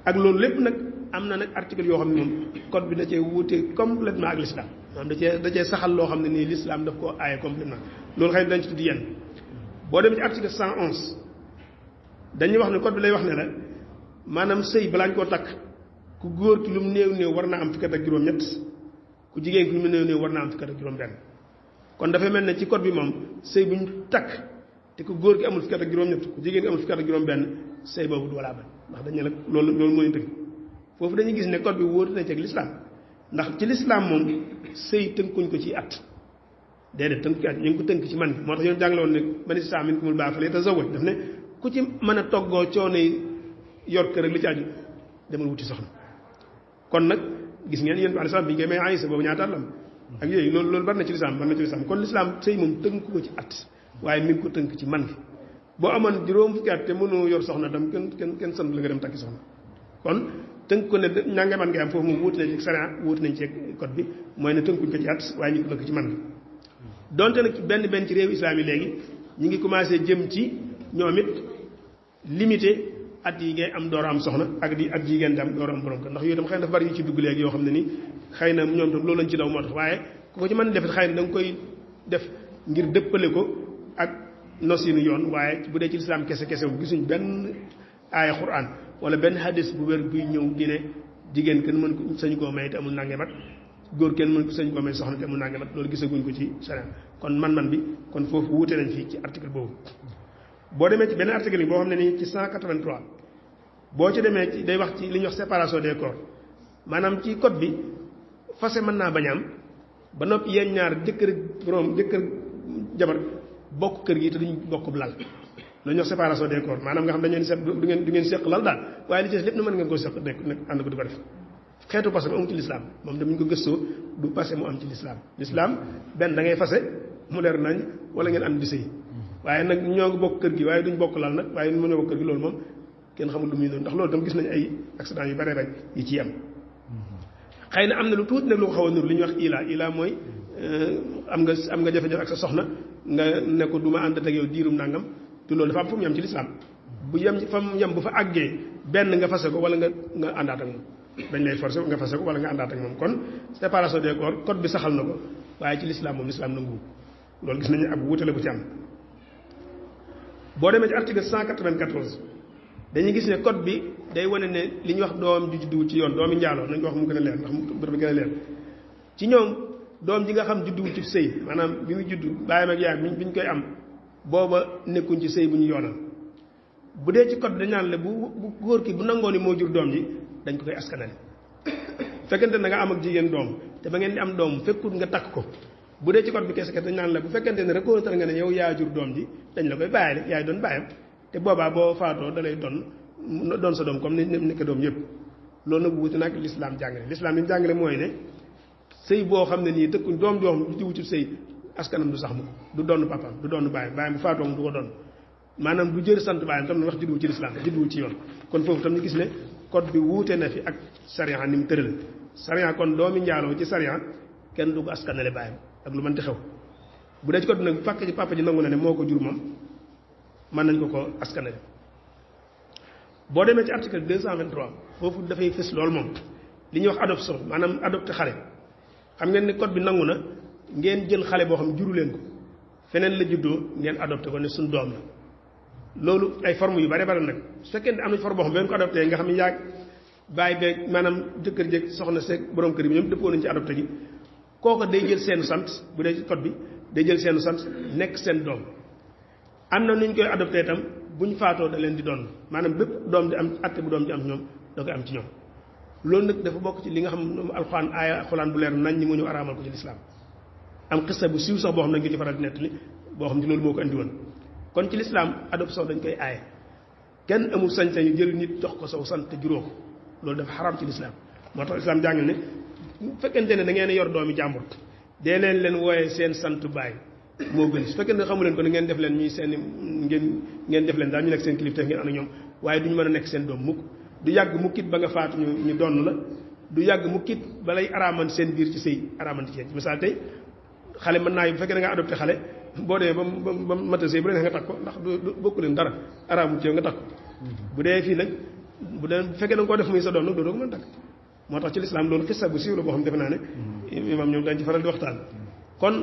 ak loolu lépp nag am na nag article yoo xam ne moom code bi da cee wuute complètement ak l'islam maanaam da cee saxal loo xam ne nii l'islam daf koo aaye complètement loolu xëy na dañ ci tudd yenn boo demee ci article 111 dañuy wax ne code bi lay wax ne la maanaam sëy balaa ñu koo takk ku góor ki lu mu néew war naa am fukki at ak juróom-ñett ku jigéen ki lu mu néew war naa am fukki at ak juróom-benn kon dafay mel ne ci code bi moom sëy bu ñu takk te ku góor ki amul fukki at ak juróom-ñett ku jigéen ki amul fukki at ak juróom-benn sëy boobu du walaa ba ndax dañu ne la loolu mooy tëgg foofu dañuy gis ne code bi wóotu na ci ak l'islam ndax ci l'islam moom sëy tënkuñ ko ci at déedéet tënk ci at ñu ngi ko tënk ci man bi moo tax yoon jàngale woon ne man istata'a minkumul baa'ata falyatazawwaj daf ne ku ci mën a toggoo coono yor kër ak li ci aju demal wuti soxna kon nag gis ngeen yéen bi salaam bi ñu koy may Aysa boobu ñaata la am ak yooyu loolu bari na ci lislaam kon lislaam sëy moom tënk ko ci at waaye mi ngi ko tënk ci man gi boo amoon juróom fukki at te mënoo yor soxna tam kenn sant la nga dem takki soxna kon tënk ko ne ñanga man ngay am foofu moom wuute nañ ci sariya wuute nañ ci code bi mooy ne tënkuñ ko ci at waaye ñu ko tënk ci man gi donte nag benn ci réew islam yi léegi ñu ngi commencé jëm ci ñoom it limité at yi ngay am door a am soxna ak di at jigéen di am door a am borom kër ndax yooyu tam xëy na dafa bari yu ci dugg léegi yoo xam ne ni xëy na ñoom tam loolu lañ ci daw moo tax waaye ku ko ci mën a def xëy na da nga koy def ngir dëppale ko ak nosinu yoon waaye bu dee ci lislaam kese wu gisuñ benn aaya Qur'an wala benn hadis bu wér buy ñëw di ne jigéen kenn mën ko sañu koo may te amul nange mat góor kenn mën ko sañu koo may soxna te amul nange mat loolu gisaguñ ko ci sharia kon man bi kon foofu wuute nañ fii ci article boobu boo demee ci benn article yi boo xam ne nii ci 183 boo ci demee ci day wax ci li ñuy wax séparation des corps maanaam ci code bi fase mën naa bañ am ba noppi yéen ñaar jëkkër jabar bokk kër gi te duñ bokk lal la ñuy wax séparation des corps maanaam nga xam dañu leen seq du ngeen seq lal daal waaye li ci des lépp na mën ngeen ko seq nekk ànd ko di ko def xeetu passé mu amul ci lislaam moom damuñ ko gëstoo du passé mu am ci lislaam benn da ngay fase mu leer nañ wala ngeen ànd di sëy waaye nag ñoo bokk kër gi waaye duñ bokk lal nag waaye mënoo bokk kër gi loolu moom kenn xamul lu muy noonu ndax loolu tam gis nañ ay accident yu bare yi ciy am xëy na am na lu tuuti nag lu ko xaw a nur li ñuy wax ila mooy am nga jafe-jafe ak sa soxna nga ne ko du ma ànd ak yow diirum nangam te loolu dafa am fu mu yem ci lislaam bu yem fa mu yem bu fa àggee benn nga fase ko wala nga àndaat ak moom dañ lay forcé nga fase ko wala nga àndaat ak moom kon séparation des corps code bi saxal na ko waaye ci lislaam moom lislaam nangu loolu gis nañu ab wuute la bu ci am boo demee ci article 194 dañuy gis ne code bi day wane ne li ñuy wax doom ju judduwul ci yoon doomi njaaloo nañ ko wax mu gën a leer ndax mu gën a leer ci ñoom doom ji nga xam judduwul ci sëy maanaam bi muy juddu baayam ak yaayam bi ñu koy am booba nekkuñ ci sëy bu ñu yoonal bu dee ci code dañ naan la bu góor ki bu nangoo ni moo jur doom ji dañ ko koy askanale fekkente na nga am ak jigéen doom te ba ngeen di am doom fekkut nga takk ko bu dee ci code bi kese dañ naan la bu fekkente ne reconnaître nga ne yow yaa jur doom ji dañ la koy bàyyile yaay doon bàyyam te boobaa boo faatoo da lay doon sa doom comme ni nekk doom yëpp loolu nag wuute nag lislaam jàngale lislaam li mu jàngale mooy ne sëy boo xam ne nii tëkkuñ doom joom jiwu ci sëy askanam du sax mu du doon papaam du doon bàyyam bu faatoo du ko doon maanaam du jër sant bàyyam tam na wax judduwul ci lislaam judduwul ci yoon kon foofu tam ñu gis ne code bi wuute na fi ak sariya ni mu tëral sariya kon doomi njaaloo ci sariya kenn du ko askanale bàyyam ak lu mënti xew bu dee ci code bi nag bu fàkkee ci papa ji nangu na ne moo ko jur moom mën nañ ko askanale boo demee ci article 223 foofu dafay fës loolu moom li ñuy wax adoption maanaam adopté xale xam ngeen ni code bi nangu na ngeen jël xale boo xam juru leen ko feneen la juddoo ngeen adopté ko ne suñ doom la loolu ay forme yu bare bare nag su fekkee ne am na forme boo xam ne ko adopté nga xam ne yaag bàyyi beeg maanaam jëkkër jeeg soxna seeg borom kër bi ñoom dëppoo nañ ci adopté gi kooku day jël seenu sant bu dee ci code bi day jël seenu sant nekk seen doom am na nu ñu koy adopté itam bu ñu faatoo da leen di doon maanaam bépp doom di am atte bu doom di am ñoom da koy am ci ñoom loolu nag dafa bokk ci li nga xam ne alxuraan aaya alxuraan bu leer nañ ñi mu ñëw araamal ko ci lislaam am xissa bu siiw sax boo xam ne nga ci faral di nettali boo xam ne loolu moo ko andi woon kon ci lislaam adoption dañ koy aaye kenn amul sañ-sañu jël nit jox ko saw sant te juróo ko loolu dafa xaram ci lislaam moo tax lislaam jàngal ne bu fekkente ne da ngeen yor doomi jàmbur dee leen wooyee seen sant baay moo gën su fekkee ne xamu leen ko ne ngeen def leen ñuy seen ngeen def leen daal ñu nekk seen kilif te ngeen ànd ak ñoom waaye duñu mën a nekk seen doom mukk du yàgg mukkit ba nga faatu ñu donn la du yàgg mukkit ba lay araaman seen biir ci sëy araaman ci seen ci misaal tey xale mën naa bu fekkee da nga adopté xale boo demee ba mata sëy bu leen nga takk ko ndax du bokku leen dara araamu ci yow nga takk ko bu dee fii nag bu fekkee da nga koo def muy sa doom nag doo ko mën a takk moo tax ci lislaam loolu xissa bu siiw la boo xam defe naa ne imam ñoom dañ ci faral di waxtaan kon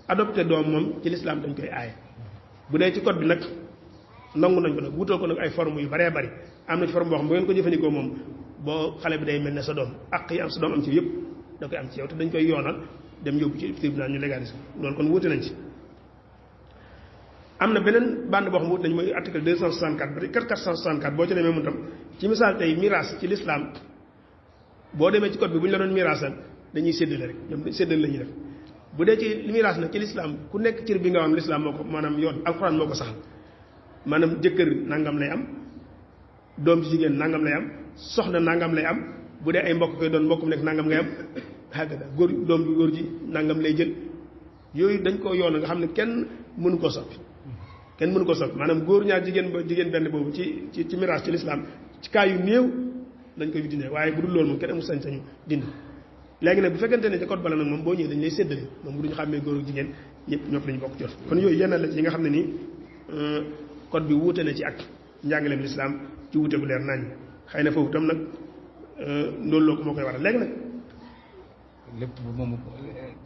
adopté doom moom ci lislaam dañ koy aaye bu dee ci code bi nag nangu nañ ko nag wutal ko nag ay forme yu baree bari am na ci forme boo xam bu ngeen ko jëfandikoo moom boo xale bi day mel ne sa doom ak yi am sa doom am ci yëpp da koy am ci yow te dañ koy yoonal dem yóbbu ci tribunal ñu légaliser loolu kon wuute nañ ci am na beneen bande boo xam wuute nañ mooy article 264 ba 464 boo ci demee mun tam ci misaal tey miraas ci lislaam boo demee ci code bi bu ñu la doon miraasal dañuy séddale rek ñoom séddale la ñuy def bu dee ci miraas nag ci lislaam ku nekk cër bi nga am lislaam moo ko maanaam yoon alxuraan moo ko saxal maanaam jëkkër nangam lay am doom ci jigéen nangam lay am soxna nangam lay am bu dee ay mbokk koy doon mbokk mu nekk nangam ngay am hagada góor doom bi góor ji nangam lay jël yooyu dañ ko yoon nga xam ne kenn mënu ko soppi maanaam góor ñaar jigéen ba jigéen benn boobu ci miraas ci lislaam ci cas yu néew dañ koy dindee waaye bu dul loolu moom kenn amul sañ-sañu dindi léegi nag bu fekkente ne ci code bala nag moom boo ñëwee dañ lay séddale moom bu duñu xàmmee góor ak jigéen ñëpp lañu bokk jot kon yooyu yenn la ci yi nga xam ne nii code bi wuute na ci ak njàngaleem lislaam ci wuute gu leer nañ xëy na foofu tam nag loolu loo ko moo koy waral léegi nag
lépp bu moom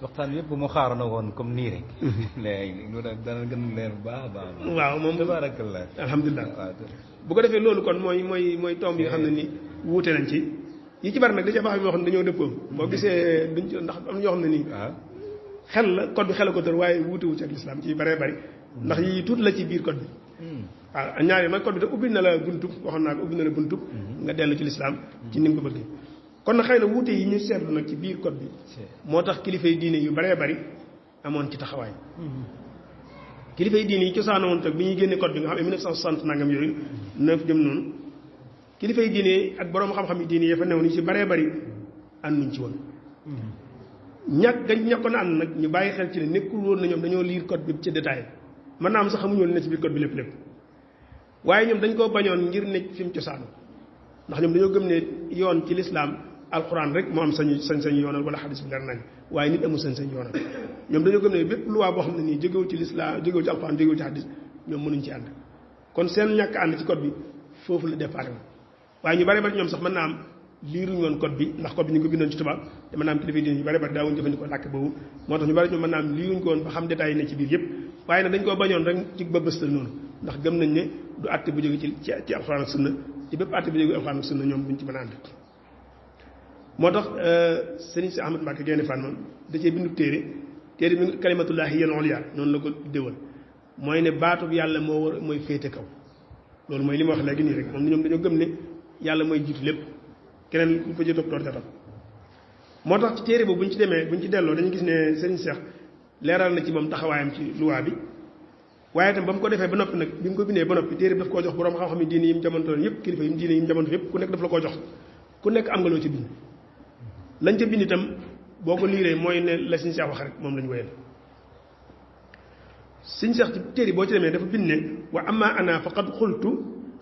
waxtaan yëpp bu mu xaaroon woon comme nii rek léegi loolu dana gën leer bu baax a baax
waaw moom
tabarakallah
alhamdulilah bu ko defee loolu kon mooy tomb yi nga xam ne ni wuute nañ ci yi ci bari nag da ca baax yoo xam ne dañoo dëppoo boo gisee duñ ci ndax am na ñoo xam ne nii xel la code bi xel ko tër waaye wuute wu ci ak lislaam ci bëree bëri ndax yi tuut la ci biir code bi waaw ñaari nag code bi da ubbi na la buntub waxoon naa ko ubbi na la buntub nga dellu ci lislaam ci ni nga ko bëggee kon nag xëy na wuute yi ñu seetlu nag ci biir code bi moo tax kilifa yi diine yu bëree bëri amoon ci taxawaay kilifa yi diine yi cosaanoo woon toog bi ñuy génne code bi nga xam ne 1960 nangam yooyu 9 jëm noonu kilifa yi diine ak borom xam-xam yi diine yi fa newoon ñu ci bëree bëri ànduñ ci woon ñàkkoon a ànd nag ñu bàyyi xel ci ne nekkul woon na ñoom dañoo lire code bi ci détail mën naa am sax xamuñu woon ne ci biir code bi lépp waaye ñoom dañ koo bañoon ngir nekk fi mu cosaanoo ndax ñoom dañoo gëm ne yoon ci lislaam alxuraan rek moo am sañ-sañ yoonal wala xadis bi leer nañ waaye nit amul sañ-sañ yoonal ñoom dañoo gëm ne bépp loi boo xam ne nii jógewul ci lislaam jógewul ci alxuraan jógewul ci xadis ñoom mënuñ ci ànd kon seen ñàkk ànd ci code bi foofu la déparé woon waaye ñu bari bari ñoom sax mën naa am liiruñu woon code bi ndax code bi ñu ngi ko bindoon ci tubaab te mën naa am kilifa yi ñu bari bari daawuñu jëfandikoo làkk boobu moo tax ñu bari ñoom mën naa am liiruñu ko woon ba xam détails yi ne ci biir yëpp waaye nag dañ koo bañoon rek ci ba bëstal noonu ndax gëm nañ ne du àtte bu jóge ci alxuraan ak sunna ci bépp àtte bu jóge alxuraan ak sunna ñoom duñ ci mën a ànd moo tax sëriñ si Ahmad Mbacke Gaynde Fatma moom da cee bindu téere bi kalimatullahi yal ulya noonu la ko déwal mooy ne baatub yàlla mooy féete kaw loolu mooy li ma wax léegi nii rek moom ñoom dañoo gëm ne yàlla mooy jiitu lépp keneen ku ko jë topp door ca topp moo tax ci téere boobu buñ ci delloo dañu gis ne sëriñ Cheikh leeral na ci moom taxawaayam ci luwaa bi waaye itam ba mu ko defee ba noppi nag bi mu ko bindee ba noppi téere bi daf koo jox borom xam-xam yi diine yi mu jamono yëpp kilifa yi diine yi mu jamono yëpp ku nekk daf la koo jox ku nekk am nga loo ci bind lañ ca bind itam boo ko liiree mooy ne la sëriñ Cheikh wax rek moom lañu wéyal sëriñ Cheikh ci téere boo ci demee dafa bind ne wa amma ana faqad qultu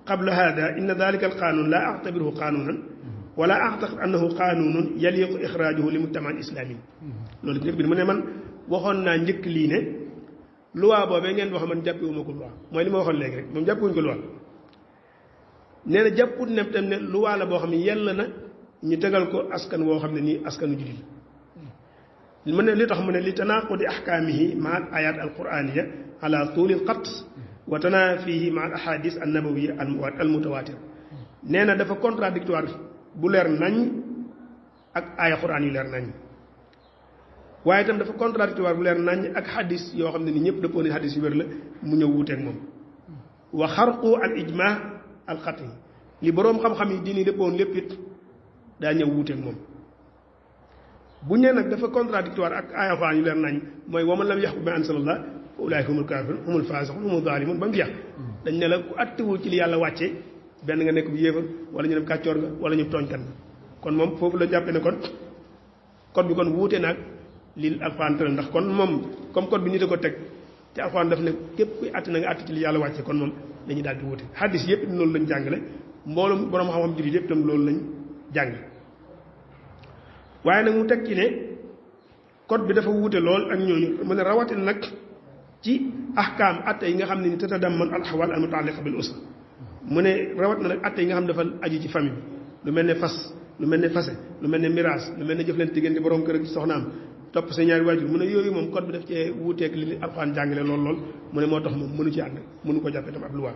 qabla hada inna dalika al qanun la a'tabiruhu qanunan wala a'taqid annahu qanunun yaliqu ixrajuhu li mujtama al islami loolu bi mu ne man waxoon naa njëkk lii ne loi boobee ngeen wax man jàppewuma ko loi mooy li ma waxoon léegi rek moom jàppewuñ ko loi nee na jàpput ne tam ne loi la boo xam ne yell na ñu tegal ko askan woo xam ne nii askanu jullit mu ne li tax mu ne li tanaqudi ahkaamihi maa al ayat al quraniya ala tuuli al qat wa tanaafihi maa al ahadis an nabawiya al mutawatir nee na dafa contradictoire bu leer nañ ak aaya quran yu leer nañ waaye itam dafa contradictoire bu leer nañ ak xadis yoo xam ne ni ñëpp dëppoo ne xadis yu wér la mu ñëw wuuteeg moom wa xarqu al ijma al xati li boroom xam-xam yi diini dëppoon lépp it daa ñëw wuuteeg moom bu ñee nag dafa contradictoire ak aaya alxuraan yu leer nañ mooy wa man lam yaxkum bi anzalallah fa ulaa'ika humul kaafiruun humul faasiquun humuz zaalimuun ba mu jeex dañ ne la ku attewul ci li yàlla wàcce benn nga nekk bu yéefar wala ñu dem kàccoor nga wala ñu tooñkan nga kon moom foofu la jàppe ne kon code bi kon wuute naag li alxuraan tëral ndax kon moom comme code bi nit a ko teg ci alxuraan daf ne képp kuy àtte na nga àtte ci li yàlla wàcce kon moom dañuy daal di wuute xaddis yëpp loolu lañ jàngale mboolum borom xam-xam jullit yëpp itam loolu lañ jàng waaye nag mu teg ci ne code bi dafa wuute lool ak ñooñu mu ne rawatina nag ci ahkaam atte yi nga xam ne ni tatadamman al ahwal al mutaalliqa bil usra mu ne rawat na nag atte yi nga xam ne dafa aju ci famille lu mel ne fas lu mel ne fase lu mel ne miraas lu mel ne jëflante diggante borom kër ak soxnaam topp sa ñaari waajur mu ne yooyu moom code bi daf cee wuuteeg li alxuraan jàngale lool mu ne moo tax moom mënu ci ànd mënu ko jàppee tam ab luwaa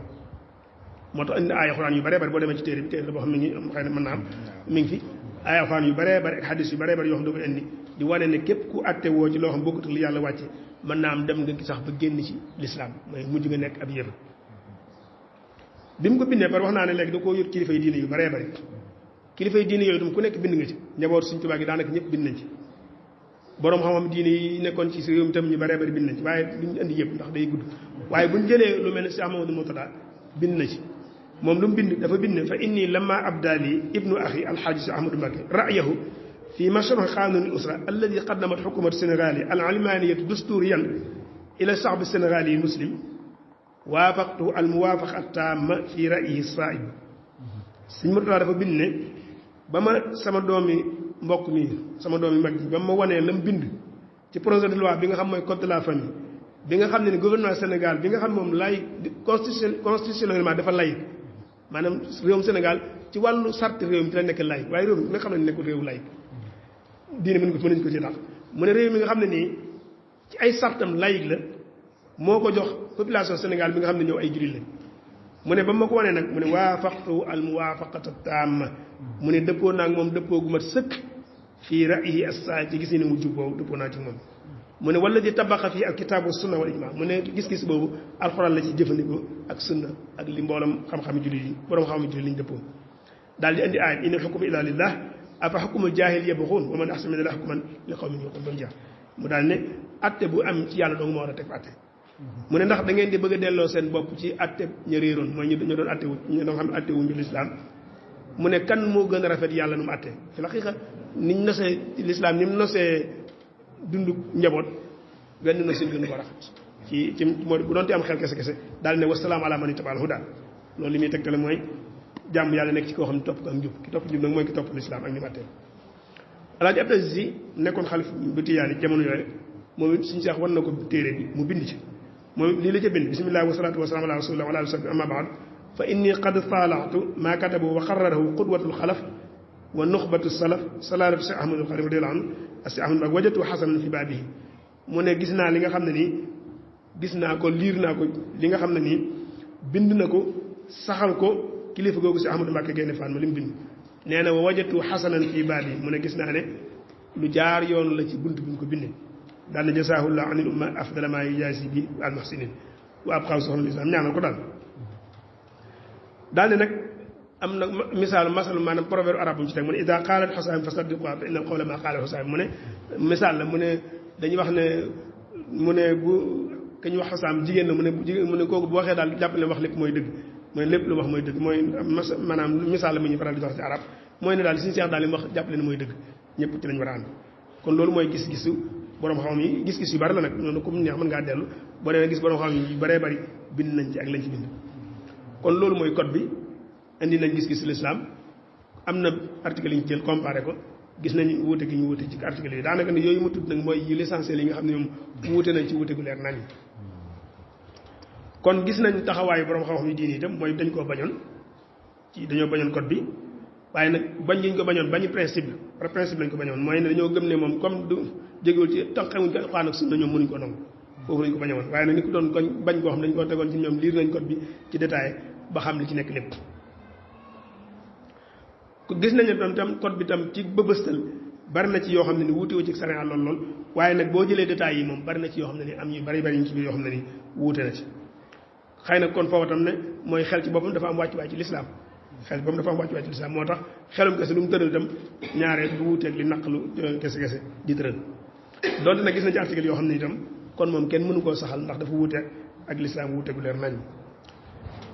moo tax indi aaya alxuraan yu bare bari boo demee ci téere bi téere la boo xam ne ñi xëy na mën naa am mi ngi fi aaya alxuraan yu bare bari ak xadis yu bare bari yoo xam ne da ko indi di wane ne képp ku atte woo ci loo xam bokkut ak li yàlla wàcce mën naa am dem nga sax ba génn ci lislaam mooy mujj nga nekk ab yëfa bi mu ko bindee par wax naa ne léegi da koo yor kilifa yi diine yu bare bari kilifa yi diine yooyu tam ku nekk bind nga ci njaboot Sëriñ Tuubaa gi daanaka ñëpp bind nañ ci borom xam-xam diine yi nekkoon ci réew mi tam ñu bare bari bind nañ ci waaye duñ indi yëpp ndax day gudd waaye buñ jëlee lu mel ne Cheikh Mamadou Murtada bind na ci moom lu mu bind dafa bind fa inni lamma abdali ibnu axi alxaaji si ahmadou Mbacké ra'yahu fi mashruh qanun al usra alladi qaddamat xukumat sénégali al almaniyatu dusturiyan ila sha'b sénégali muslim waafaqtu al muwaafaqa tamma fi ra'yihi saib Sëriñ Murtada dafa bind ne ba ma sama doomi mbokk mi sama doomi mag ji ba ma wanee la mu bind ci projet de loi bi nga xam mooy code de la famille bi nga xam ne ni gouvernement Sénégal bi nga xam moom lay constitutionnellement dafa lay maanaam réewum Sénégal ci wàllu sart réew mi ci la nekk lay waaye réew mi nga xam ne nekkul réewu lay diine mën nañu ko ci tax mu ne réew mi nga xam ne nii ci ay sartam layig la moo ko jox population Sénégal bi nga xam ne ñëw ay jullit lañ mu ne ba ma ko wanee nag mu ne waafaqtu al muwaafaqata tamma mu ne dëppoo naa ak moom dëppoo gu mat sëkk fii ra'yihi as-sa'i ci gis ni mu jub boobu dëppoo naa ci moom mu ne wala di tabaqa fii ak kitaabu sunna wal ijma mu ne gis-gis boobu alxuraan la ci jëfandikoo ak sunna ak li mboolam xam-xami jullit yi borom xam-xami jullit yi ñu dëppoo daal di indi aayat inal hukmu illa lillah afa hukmul jaahiliyya yabghuun wa man ahsanu minallahi hukman li qawmin yuuqinuun ba mu jeex mu daal ne atte bu am ci yàlla dong moo war a teg fa atte mu ne ndax da ngeen di bëgg a delloo seen bopp ci atte ña réeroon mooy ñu doon atte wu ñu doon xam ne atte wu ñu lislaam mu ne kan moo gën a rafet yàlla nu mu atte fi la xiiqa niñ nosee lislaam ni mu nosee dundu njaboot wenn nosin gën ko rafet ci moo bu doon te am xel kese daal ne wasalaam ala man ittaba al huda loolu li muy tegtale mooy jàmm yàlla nekk ci koo xam ne topp ko ak njub ki topp njub nag mooy ki topp lislaam ak ni mu attee alaaji Abdou Aziz Si nekkoon xalif bu Tijaani jamono yooyu moom it suñu seex war na ko téere bi mu bind ci moom lii la ca bind bismillahi wasalaatu wasalaam ala rasulillah wa ala alihi wa sahbihi amma baad fa inni qad taalatu maa katabu wa qarrarahu qudwatul xalaf wa nuxbatu salaf salaalatu si ahmadul xalif radiyallahu anhu si ahmad ak wajatu xasanan fi baabihi mu ne gis naa li nga xam ne nii gis naa ko liir naa ko li nga xam ne nii bind na ko saxal ko kilifa googu si Ahmadou Mbacké Gaïndé Fatma li mu bind nee na wa wajatu xasanan fii baadi mu ne gis naa ne lu jaar yoon la ci bunt bi mu ko bindee daal na jasaahullah anil umma afdala ma yujaasi bi al muhsinin wa abqaaw soxna lislam ñaanal ko daal ne nag am na misaal masalu maanaam proverbe arabe bu ñu ci teg mu ne ida qaalat xosaam fa saddiquha fa inna qawla ma qaala xosaam mu ne misaal la mu ne dañuy wax ne mu ne bu ka ñu wax xosaam jigéen la mu ne kooku bu waxee daal jàpp ne wax lépp mooy dëgg mooy lépp lu wax mooy dëgg mooy maanaam misaal la mu ñu faral di wax ci arab mooy ne daal suñu seex daal li mu wax jàpp leen mooy dëgg ñëpp ci lañ war a ànd kon loolu mooy gis-gisu borom xam yi gis-gis yu bari la nag noonu comme neex mën ngaa dellu boo demee gis borom xam yu bëree bëri bind nañ ci ak lañ ci bind kon loolu mooy code bi indi nañ gis-gis l'islam am na article yi ñu jël comparé ko gis nañ wuute gi ñu wuute ci article yi daanaka ne yooyu mu tudd nag mooy yu l'essentiel yi nga xam ne ñoom wuute nañ ci wuute gu leer nañ kon gis nañ taxawaayu borom xam-xam yi diine itam mooy dañ koo bañoon ci dañoo bañoon code bi waaye nag bañ gi ñu ko bañoon bañu principe la par principe lañ ko bañoon mooy ne dañoo gëm ne moom comme du jógewul ci tax xamuñ ko Alxuraan ak sunna ñoom mënuñ ko nangu foofu lañ ko bañoon waaye nag ni ko doon koñ bañ koo xam dañ koo tegoon ci ñoom liir nañ code bi ci détail ba xam li ci nekk lépp gis nañu tam code bi tam ci bëbëstal bari na ci yoo xam ne ni wuute wu ci sariya lool waaye nag boo jëlee détails yi moom bari na ci yoo xam ne ni am yu bari ñu ci biir yoo xam ne ni wuute na ci xëy na kon foofu tam ne mooy xel ci boppam dafa am wàccuwaay ci lislaam xel ci boppam dafa am wàccuwaay ci lislaam moo tax xelum kese lu mu tëral itam ñaare du wuuteeg li naqlu kese di tëral donte nag gis na ci article yoo xam ne itam kon moom kenn mënu koo saxal ndax dafa wuute ak lislaam wuute gu leer nañ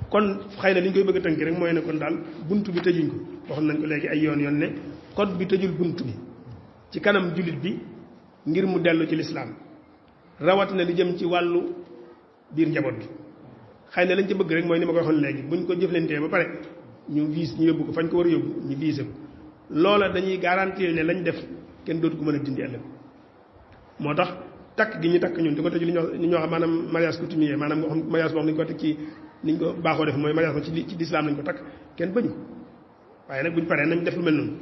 kon xëy na li ñu koy bëgg a tënk rek mooy ne kon daal bunt bi tëjuñ ko waxoon nañ ko léegi ay yoon ne code bi tëjul bunt bi ci kanam jullit bi ngir mu dellu ci lislaam rawatina li jëm ci wàllu biir njaboot gi xëy na lañ ci bëgg rek mooy ni ma ko waxoon léegi buñ ko jëflantee ba pare ñu yóbbu ko fañ ko war a yóbbu ñu viise ko loola dañuy garantir ne lañ def kenn dootu ko mën a dindi ëllëg moo tax takk gi ñu takk ñun di ko tëj li ñoo xam maanaam mariage coutumier maanaam nga xam mariage boo xam dañu ko teg ci niñ ko baaxoo def mooy mariage ko ci lislaam lañ ko takk kenn bañu ko waaye nag buñu paree nañ def lu mel noonu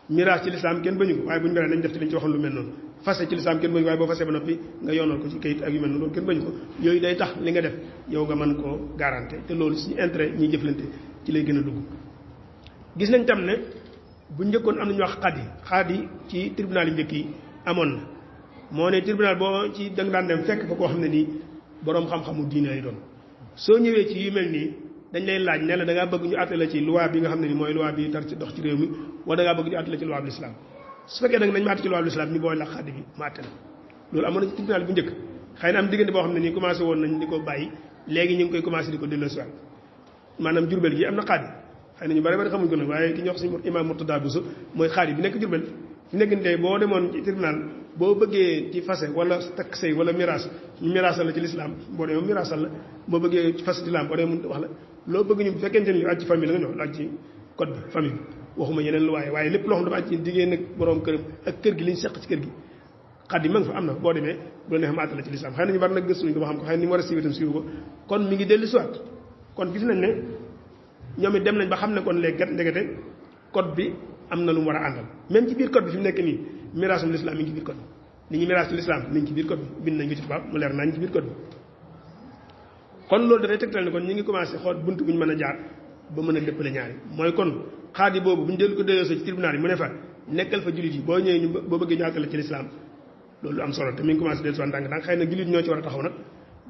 miraas ci lislaam kenn bañu ko waaye buñu paree nañ def ci liñ ci waxoon lu mel noonu fase ci lislaam kenn bañu ko waaye boo fasee ba noppi nga yoonal ko ci kayit ak yu mel noonu loolu kenn bañu ko yooyu day tax li nga def yow nga mën koo garanté te loolu suñu intérêt ñuy jëflante ci lay gën a dugg gis nañ tam ne bu njëkkoon am nañu wax xaadi ci tribunal yi njëkk yi amoon na moo ne tribunal boo ci da nga daan dem fekk fa koo xam ne nii boroom xam-xamu diine lay doon soo ñëwee ci yu mel nii dañ lay laaj ne la da ngaa bëgg ñu àtte la ci loi bi nga xam ne ni mooy loi bi tar ci dox ci réew mi wala da ngaa bëgg ñu àtte la ci loi bi l'islam su fekkee nag nañ ma àtte ci loi bi l'islam ñu booy la xaadi bi ma àtte la loolu amoon na ci tribunal bu njëkk xëy na am diggante boo xam ne nii commencé woon nañ di ko bàyyi léegi ñu ngi koy commencé di ko delloosiwaat maanaam Jurbel gi am na xaadi xëy na ñu bari bari xamuñ ko nag waaye ki ñu wax suñu imam Murtada Bousso mooy xaadi bi nekk Jurbel fi nekk nii tey boo demoon ci tribunal boo bëggee ci fase wala takk sëy wala miraas ñu miraasal la ci lislaam boo demee miraasal la boo bëggee ci fase ci lislaam boo demee mun wax la loo bëgg ñu bu fekkente ni lu aj ci famille la nga ñëw lu aj ci code bi famille bi waxuma yeneen lu waaye lépp loo xam dafa aj ci diggéen ak borom këram ak kër gi li ñu seq ci kër gi xaddi ma nga fa am na boo demee bu la neex ma àtte la ci lislaam xëy na ñu bari nag gëstuñu ko ba xam ko xëy na ni mu war a siiwee itam siiwu ko kon mi ngi dellu siwaat kon gis nañ ne ñoom it dem nañ ba xam ne kon léegi gat ndekete code bi am na lu mu war a àndal même ci biir code bi fi mu nekk nii miraasum l'islam mi ngi ci biir code bi ni ñu miraas ci l'islam mi ngi ci biir code bi bind nañ ko ci tubaab mu leer nañ ci biir code bi kon loolu dafay tegtal ne kon ñu ngi commencé xool bunt bu ñu mën a jaar ba mën a dëppale ñaari mooy kon xaadi boobu bu ñu dellu ko delloo ci tribunal yi mu ne fa nekkal fa jullit yi boo ñëwee ñu boo bëggee ñu àttale ci l'islam loolu am solo te mi ngi commencé dellu si ndànk ndànk xëy na jullit ñoo ci war a taxaw nag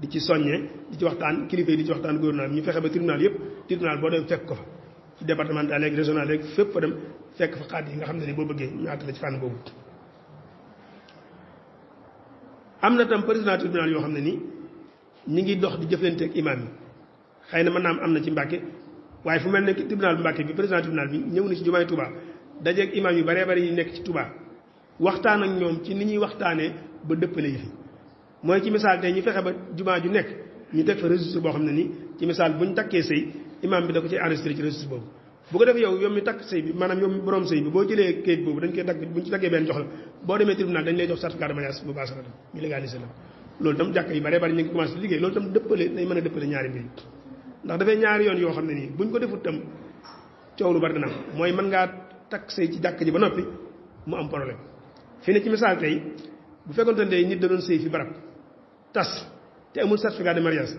di ci soññee di ci waxtaan kilifa yi di ci waxtaan gouvernement bi ñu fexe ba tribunal yëpp tribunal boo dem fekk ko fa ci départemental ak régional rek fépp fa dem fekk fa xaadi yi nga xam ne ni boo bëggee ñu àttale ci fànn boobu am na tam président tribunal yoo xam ne ni ñi ngi dox di jëflante ak imam yi xëy na mën naa am na ci Mbàkke waaye fu mel ne tribunal bu Mbàkke bi président tribunal bi ñëw na ci jumaay Touba dajeeg imam yu baree bari yi nekk ci Touba waxtaan ak ñoom ci ni ñuy waxtaanee ba dëppale yi fi mooy ci misaal tey ñu fexe ba jumaa ju nekk ñu teg fa registre boo xam ne ni ci misaal buñ takkee sëy imam bi da ko ci enregistré ci registre boobu bu ko defee yow mi takk sëy bi maanaam yow mi borom sëy bi boo jëlee kayit boobu dañ koy dagg buñ ci daggee benn jox la boo demee tribunal dañ lay jox certificat de mariage bu baax ñu légalisé la loolu tam jàkk yi bare bari ñu ngi commencé di liggéey loolu tam dëppale day mën a dëppale ñaari mbir ndax dafay ñaari yoon yoo xam ne nii buñ ko defut tam coow lu bari dina am mooy mën ngaa takk sëy ci jàkk ji ba noppi mu am problème fi ne ci misaal tey bu fekkonte ne nit da doon sëy fi barab tas te amul certificat de mariage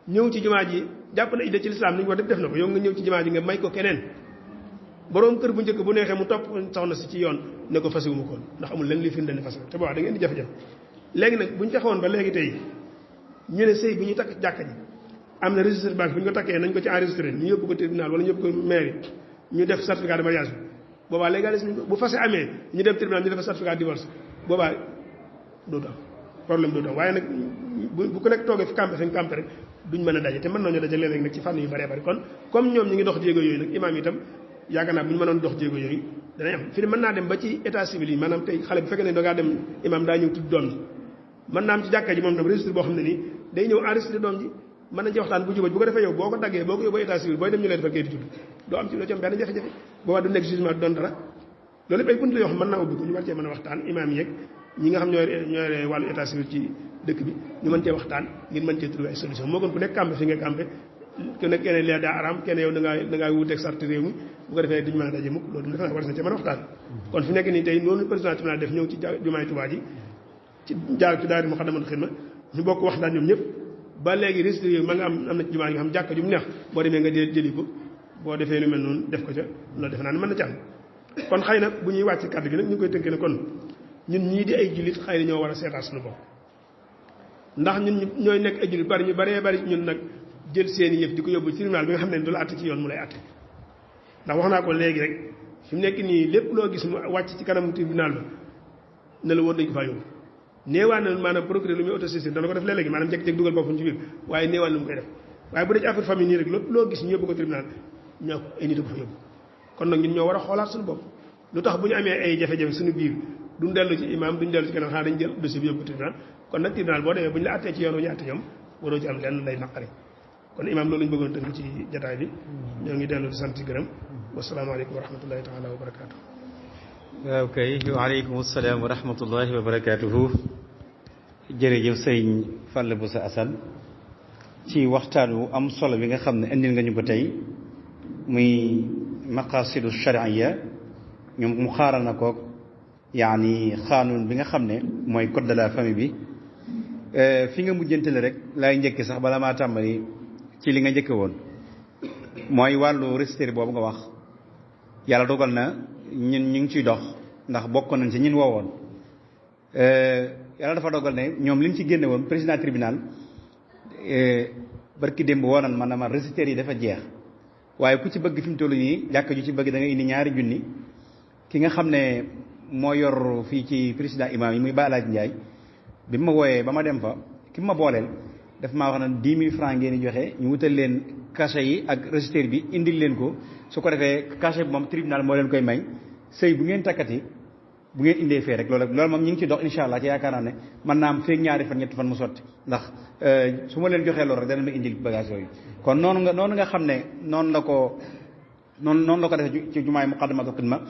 ñëw ci jumaa ji jàpp na idée ci lislaam li ñu war def na ko yow nga ñëw ci jumaa ji nga may ko keneen boroom kër bu njëkk bu neexee mu topp soxna si ci yoon ne ko fasewuma koon ndax amul lenn li firnde ne fase te boobaa da ngeen di jafe-jafe léegi nag bu ñu taxawoon ba léegi tey ñu ne sëy bu ñuy takk jàkka ji am na registre banque bu ñu ko takkee nañ ko ci enregistré ñu yóbbu ko tribunal wala ñu yóbbu ko mairie ñu def certificat de mariage bi boobaa légalisme bu fase amee ñu dem tribunal ñu def certificat de divorce boobaa dootu am problème dootu am waaye nag bu ko nekk toogee fi campé fi campé rek duñ mën a daje te mën nañoo daje léeg-léeg nag ci fànn yu bëree bëri kon comme ñoom ñi ngi dox jéego yooyu nag imaam itam yaakaar naa bu ñu mënoon dox jéego yooyu danay am fi ne mën naa dem ba ci état civil yi maanaam tey xale bu fekkee ne da ngaa dem imaam daa ñëw tudd doom ji mën naa am ci jàkka ji moom tam registre boo xam ne nii day ñëw enregistré doom ji mën nañ ci waxtaan bu jubaj bu ko defee yow boo ko daggee boo ko yóbboo état civil booy dem ñu leen defal kayit tudd doo am ci doo ci am benn jafe-jafe boobaa du nekk jugement du doon dara loolu lépp ay bunt la yoo xam mën naa ubbi ko ñu war cee mën a waxtaan imaam yeeg ñi nga xam ñooy wàllu état civil ci dëkk bi ñu mën cee waxtaan ngir mën cee trouver ay solution moo gën ku nekk campé fi nga campé ku nekk keneen lee daa araam kenn yow da ngaa wuuteeg sart réew mi bu ko defee duñu mën a daje mukk loolu defe naa war na cee mën a waxtaan kon fi nekk nii tey noonu président tribunal def ñëw ci jumaay Tuubaa ji ci jaar ci daari Muxaddamatul Xidma ñu bokk waxtaan ñoom ñëpp ba léegi registre yooyu ma nga am na ci jumaa yi nga xam jàkka ju mu neex boo demee nga jëli ko boo defee lu mel noonu def ko ca loolu defe naa ne mën na ci am kon xëy na bu ñuy wàcc kàddu gi nag ñu ngi koy tënkee ne kon ñun ñii di ay jullit xëy na ñoo war a seetaat suñu bopp ndax ñun ñooy nekk ay jullit bari ñu baree bari ñun nag jël seeni yëf di ko yóbbu tribunal bi nga xam ne du la àtte ci yoon mu lay àtte ndax wax naa ko léegi rek fi mu nekk nii lépp loo gis mu wàcc ci kanam tribunal ba ne la woon dañ ko faa yóbbu néewaan na maanaam procureur lu muy autosaisir dana ko def léeg-léegi maanaam jékki-jékki dugal boppam ci biir waaye néewaan na mu koy def waaye bu dee ci affaire famille nii rek lépp loo gis ñu yóbbu ko tribunal ñoo ay nit a ko fa yóbbu kon nag ñun ñoo war a xoolaat suñu bopp lu tax bu ñu amee ay jafe-jafe suñu biir duñ dellu ci imam duñ dellu ci keneen xanaa dañ jël dossier bi yóbbu ko tribunal kon nag tribunal boo demee bu ñu la attee ci yoon wu ñu atte ñoom waroo ci am lenn lay naqari kon imam loolu lañu bëggoon tënk ci jataay bi ñoo ngi dellu di sant gërëm wasalaamaaleykum wa rahmatullahi taala wa barakaatu.
waaw kay waaleykum salaam wa rahmatullahi wa barakaatuhu. jërëjëf sëñ Fall Bousso Assane ci waxtaan wu am solo bi nga xam ne indil nga ñu ko tey muy maqasidu charia ñoom mu xaaral na ko yaani xaanuun bi nga xam ne mooy code de la famille bi fi nga mujjantale rek laay njëkk sax bala maa tàmbali ci li nga njëkke woon mooy wàllu registre boobu nga wax yàlla dogal na ñun ñu ngi ciy dox ndax bokk nañ ci ñun woowoon yàlla dafa dogal ne ñoom li ñu ci génne woon président tribunal barki démb woonan man na man registre yi dafa jeex waaye ku ci bëgg fi mu toll nii jàkk ju ci bëgg da nga indi 2 junni ki nga xam ne moo yor fii ci président imam yi muy Ba Alaaji Njaay bi ma wooyee ba ma dem fa ki ma booleel daf maa wax na 10 000 francs ngeen di joxe ñu wutal leen cachet yi ak registre bi indil leen ko su ko defee cachet bi moom tribunal moo leen koy may sëy bu ngeen takkati bu ngeen indee fee rek loolu moom ñu ngi ci dox incha allah ci yaakaar naa ne mën naa am feeg 2 fan 3 fan mu sotti ndax su ma leen joxee loolu rek dana ma indil bagage yooyu kon noonu nga xam ne noonu la ko defee ci jumaay Muqaddamatul Xidma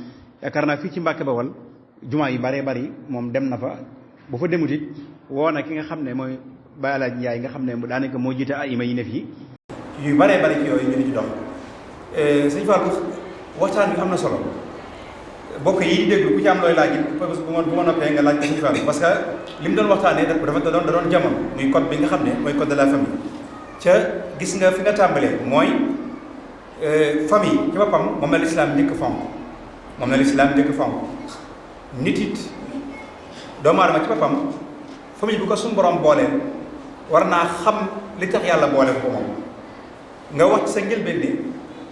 yaakaar naa fii ci Mbàkke Bawal jumaa yi bëree bëri moom dem na fa bu fa demut it woo na ki nga xam ne mooy Baye Alaaji Njaay nga xam ne daanaka moo jiite ay ima yi ne fii yu bëree bëri ci yooyu ñu ci dox sëñ Fallou waxtaan bi am na solo bokk yi di déglu ku ci am looy laaj bu ma noppee nga laaj ko sëñ Fallou parce que li mu doon waxtaanee dafa da doon jamono muy code bi nga xam ne mooy code de la famille ca gis nga fi nga tàmbalee mooy famille ci boppam moom la lislaam njëkk fonk nit it doomu aadama ci boppam famille bu ko suñu borom boolee war naa xam li tax yàlla boole ko moom nga wax ci sa njëlbeen ni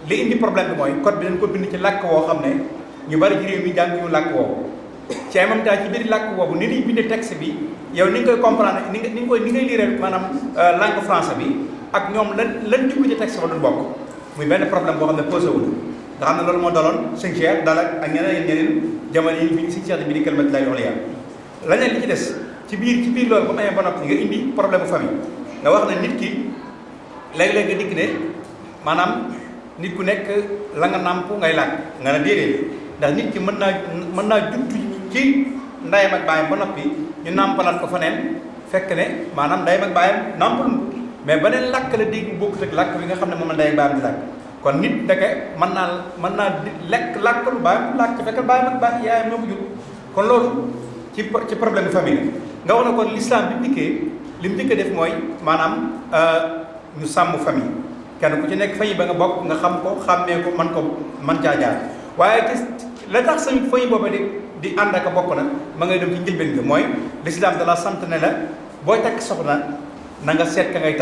li indi problème bi mooy code bi dañ ko bind ci làkk woo xam ne ñu bari ci réew mi jàng ñu làkk woowu ci en même temps ci biir làkk woowu ni ñuy bindee texte bi yow ni nga koy comprendre ni ngay lire maanaam langue français bi ak ñoom lan jublu ci texte ba duñ bokk muy benn problème boo xam ne posé wul nga xam ne loolu moo daloon sëñ Cheikh dal ak ñeneen jamono yi fi sëñ Cheikh bi di kalimat lay wax la leneen li ci des ci biir loolu ba mu amee ba noppi nga indi problème bu famille nga wax ne nit ki léeg-léeg nga dikk ne maanaam nit ku nekk la nga nàmp ngay làkk nga ne déedéet ndax nit ki mën naa judd ci ndayam ak baayam ba noppi ñu nàmpalaat ko faneen fekk ne maanaam ndayam ak baayam nàmpal mais beneen làkk la dégg bokkut ak làkk bi nga xam ne moom la ndayam ak baayam di làkk kon nit ndeke mën naa lekk làkk lu baayam làkk fekk baayam ak baay yaayam ñoo ko jur kon loolu ci problème famille nga wax na kon l'islam bi dikkee li mu njëkk a def mooy maanaam ñu sàmm famille kenn ku ci nekk famille ba nga bokk nga xam ko xàmmee ko man caa jaar waaye la tax sa famille boobu di ànd ak bokk na ma ngay dem ci njëlbeen ga mooy l'islam da la sant ne la booy takk soxna na nga seet ka ngay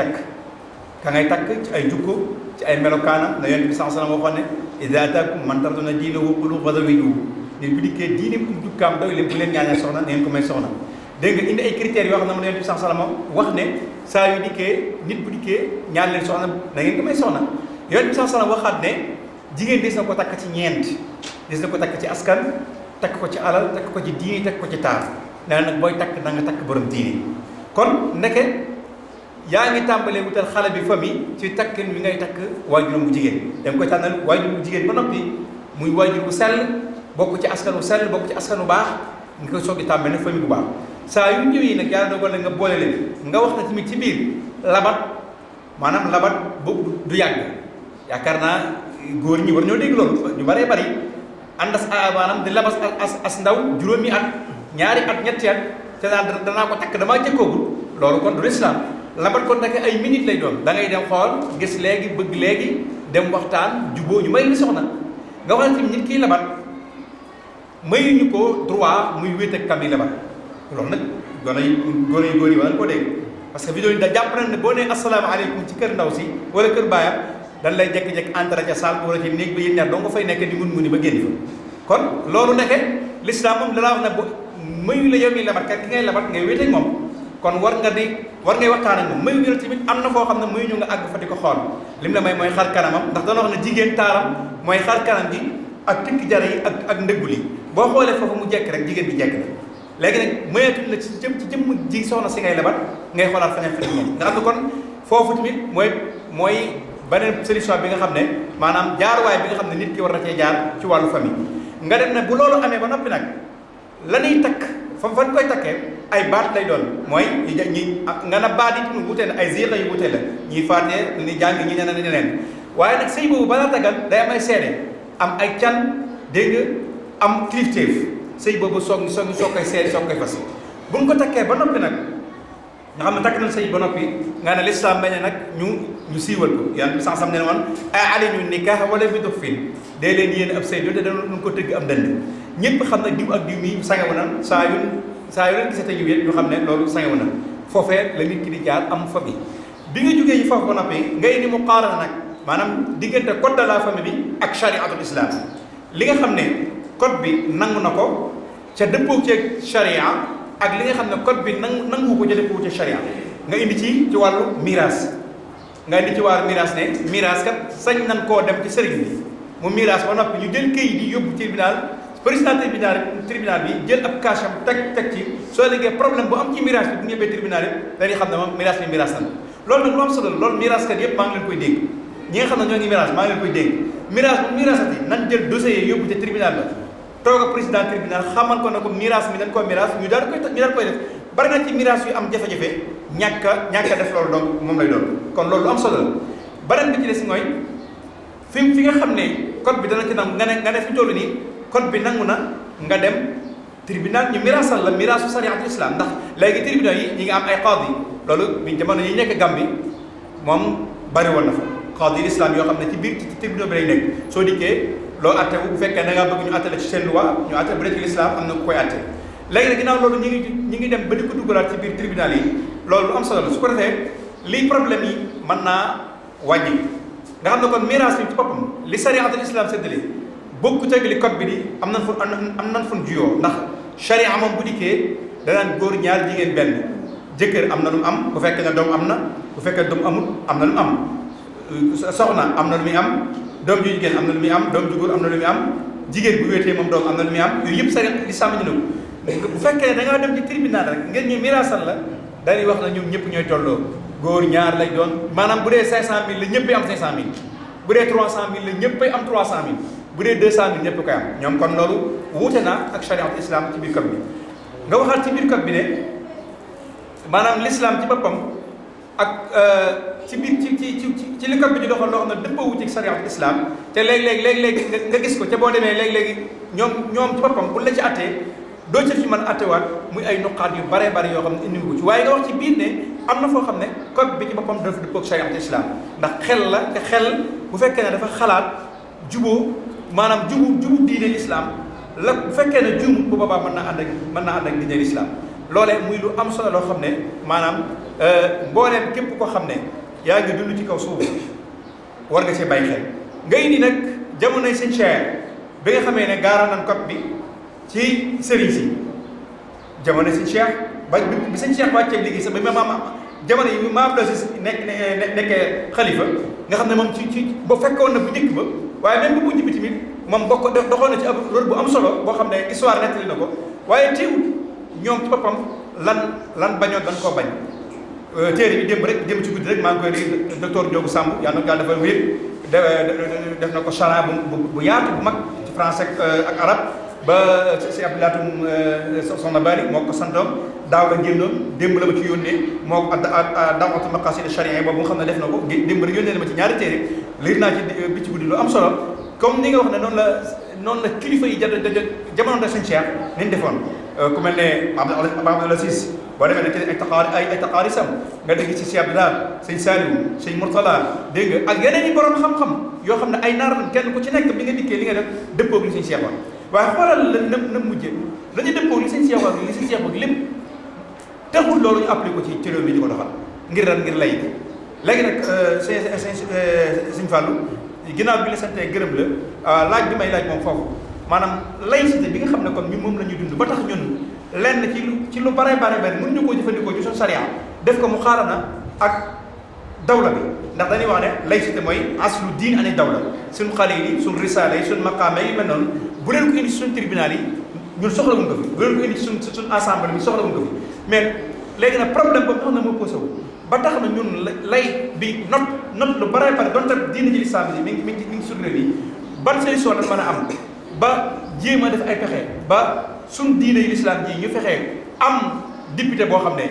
takk ci ay jukko ci ay melokaanam na yonent bi sallallahu alayhi wasallam waxoon ne idaa ataakum man tardawna diinahu wa xuluqahu fazawwijuuhu nit bu dikkee diine bu jukkaam doy leen bu leen ñaanee soxna na ngeen ko may soxna dégg nga indi ay critères yoo xam ne yonent bi sallallahu alayhi wasallam wax ne saa yu dikkee nit bu dikkee ñaan leen soxna na ngeen ko may soxna yonent bi sallallahu alayhi wasallam waxaat ne jigéen des na ko takk ci ñeent des na ko takk ci askan takk ko ci alal takk ko ci diine takk ko ci taar nee na nag booy takk na nga takk borom diine kon ndeke yaa ngi tàmbalee wutal xale bi famille ci takkin wi ngay takk waajuram bu jigéen da nga koy tànnal waajur bu jigéen ba noppi muy waajur bu sell bokk ci askan wu sell bokk ci askan wu baax nga koy soog di tàmbale nag famille bu baax saa yu ñëwee nag yàlla dogal na nga boole leen nga wax na tamit ci biir labat maanaam labat boobu du yàgg yaakaar naa góor ñi war ñoo dégg loolu ñu bëree bëri ànd maanaam di labas as ndaw juróomi at ñaari at ñetti at te danaa ko takk damaa jëkkoogul loolu kon du lislaam labat kon nag ay minutes lay doon da ngay dem xool gis léegi bëgg léegi dem waxtaan jubóo ñu may li soxna nga wax ne tamit nit kiy labat mayuñu ko droit muy wéet ak kam yi labat loolu nag góor yi wala ko dégg parce que vidéo yi da jàpp nañ ne boo nee asalaamaaleykum ci kër ndaw si wala kër baayam dañ lay jekki-jekki entré ca salle wala ci néeg ba yéen ñaar doo nga fay nekk di mun ba génn fa kon loolu nekke l'islam moom dalaa wax ne bu mayu la yow mi labat kat ki ngay labat ngay wéet ak moom kon war ngay waxtaan ak moom mayu ñu la tamit am na foo xam ne mayu ñu nga àgg fa di ko xool lim la may mooy xar kanamam ndax dana wax ne jigéen taaram mooy xar kanam gi ak tikki jara yi ak ndëggu li boo xoolee foofu mu jekk rek jigéen bi jekk na léegi nag mayeetuñ la ci jëmm ji soxna si ngay labat ngay xoolaat feneen moom nga xam ne kon foofu tamit mooy beneen solution bi nga xam ne maanaam jaaruwaay bi nga xam ne nit ki war na cee jaar ci wàllu famille nga dem ne bu loolu amee ba noppi nag la ñuy takk fan koy takkee ay baat lay doon mooy nga na baat yi tamit wutee na ay ziqa yu wutee la ñuy faatee ni jàng ñi neneen neneen waaye nag sëy boobu balaa tagal day am ay seede am ay can dégg nga am kilifteef sëy boobu soog koy seede soog koy fas buñ ko takkee ba noppi nag nga xam ne takk nañ sëy ba noppi nga ne lislaam bañ nag ñu siiwal ko yàlla bi sansam ne woon ay alinu nikah wala bi dof fin day leen yéen ab sëy doonte danu ko tëgg am dënd ñëpp xam na diw ak diw mi sangewu na saa yu leen gisate yu wéet ñu xam ne loolu sangewu na foofee la nit ki di jaar am famille bi nga jógee yi foofu ba noppi ngay ni mu xaarana nag maanaam diggante code de la famille bi ak chariatul islam li nga xam ne code bi nangu na ko ca dëppoo ceeg charia ak li nga xam ne code bi nangu ko ca dëppoo ceeg charia nga indi ci wàllu miraas nga indi ci wàllu miraas ne miraas kat sañ nan koo dem ci sëriñ bi mu miraas ba noppi ñu jël këyit yi yóbbu tribunal président tribunal bi jël ab kaasam teg ci soo liggéey problème bu am ci miraas bi bu ñëwee tribunal yi dañuy xam ne moom miraas bi miraas na loolu nag lu am solo loolu miraas kat yëpp maa ngi leen koy dégg ñi nga xam ne ñoo ngi miraas maa ngi leen koy dégg miraas bu miraasati nan jël dossier yi yóbbu ci tribunal ba toog ak président tribunal xamal ko ne ko miraas mi dañ koo miraas ñu daal koy def bari na ci miraas yu am jafe-jafe ñàkk a def loolu donc moom lay doon kon loolu lu am solo la beneen bi ci des mooy fi nga xam ne code bi dana ci nangu nga ne fi toll nii code bi nangu na nga dem tribunal ñu miraasal la miraasu sariatul islam ndax léegi tribunal yi ñi nga am ay qaadi loolu bi jamono yi nekk Gambie moom bari woon na fa qaadi islam yoo xam ne ci biir ci tribunal bi lay nekk soo dikkee loo atte bu fekkee da ngaa bëgg ñu atte la ci seen loi ñu atte bu dee ci l'islam am na ku koy atte léegi nag ginnaaw loolu ñi ngi dem ba di ko duggalaat ci biir tribunal yi loolu lu am solo la su ko defee lii problème yi mën naa wàññi nga xam ne kon miraas bi ci boppam li sariatul islam séddale bokku teg li code bi di am nan fun juyoo ndax charia moom bu dikkee danaan góor ñaar jigéen benn jëkkër am na lu mu am bu fekkee ne doom am na bu fekkee doom amul am na lu mu am soxna am na lu muy am doom ju jigéen am na lu muy am doom ju góor am na lu muy am jigéen bu wéetee moom doom am na lu muy am yooyu yëpp sari li sàmm ñu ne ko bu fekkee ne da ngaa dem ci tribunal rek ngeen ñu miraasal la dañuy wax na ñoom ñëpp ñooy tolloo góor ñaar lay doon maanaam bu dee 500000 la ñëppay am 500000 bu dee 300000 la ñëppay am 300000 bu dee 200000 ñëpp koy am ñoom kon loolu wuute na ak chariatul islam ci biir code bi nga waxaat ci biir code bi ne maanaam l'islam ci boppam ak ci biir ci li code bi di doxal loo xam ne dëppoo wuute ak chariatul islam te léeg-léeg nga gis ko te boo demee léeg-léegi ñoom ci boppam bu la ci attee doo ci mën a attewaat muy ay nuqaat yu bare yoo xam ne indi ko ci waaye nga wax ci biir ne am na foo xam ne code bi ci boppam dafa dëppoo ak chariat islam ndax xel la te xel bu fekkee ne dafa xalaat juboo maanaam jubu diine islam la bu fekkee ne juumut bu boobaa mën naa ànd ak diine islam loolee muy lu am solo loo xam ne maanaam mbooleem képp koo xam ne yaa ngi dund ci kaw suuf war nga see bàyyi xel. nga indi nag jamonoy sëñ Cheikh bi nga xamee ne gaaral nañ code bi ci sëriñ si jamono sëñ Cheikh ba bi sëñ Cheikh wàccee liggéey sax ba jamono yi maam la si nekkee xalifa nga xam ne moom ci ba fekkoon na bu njëkk ba waaye même bu mujj bi tamit moom doxoon na ci ab rôle bu am solo boo xam ne histoire nettali na ko waaye teewul ñoom ci boppam lan bañoon dañ koo bañ. téere bi démb ci guddi rek maa ngi koy dégg docteur Ndiogou Samb yàlla na yàlla dafa wér def na ko chara bu yaatu bu mag ci français ak arab ba si Abdoulatou Soxna Bari moo ko santoon daaw la génnoon démb la ma ci yónnee moo ko dawatu maqasid charia boobu nga xam ne def na ko démb rek yónnee na ma ci ñaari téere liir naa ci bi ci guddi lu am solo comme ni nga wax ne noonu la kilifa yi jamono da sëñ Cheikh ni ñu defoon ku mel ne Abdoul Aziz boo demee nag ay taqaarisam nga dégg ci Cheikh Abdoulaye sëñ Saliou sëñ Mourtala dégg nga ak yeneen i borom xam-xam yoo xam ne ay naar lañ kenn ku ci nekk bi nga dikkee li nga def dëppoo li sëñ Cheikh wax waaye xoolal la na mujjee la ñu dëppoo li sëñ Cheikh wax li sëñ Cheikh wax lépp taxul loolu ñu appliqué ko ci réew mi di ko doxal ngir lay léegi nag sëñ Fallou ginnaaw bi la santee gërëm la laaj bi may laaj moom foofu maanaam laïcité bi nga xam ne kon ñun moom la ñuy dund ba tax ñun lenn ci lu bare mënuñu koo jëfandikoo ci suñu sariya def ko mu xaarana ak dawla bi ndax dañuy wax ne laïcité mooy aslu diin ani dawla suñu xale yi suñu risaala yi suñu maqaama yi mel noonu bu leen ko indi ci suñu tribunal yi ñun soxla wuñ ko fi bu leen ko indi ci suñu assemblée bi soxla wuñ ko fi mais léegi nag problème boobu nga xam ne moo posé wu ba tax na ñun lay bi not lu bare donte diine ji lislaam bi mi ngi suñu réew yi ban solution la mën a am ba jéem a def ay pexe ba suñ diine yi lislaam ji ñu fexee am député boo xam ne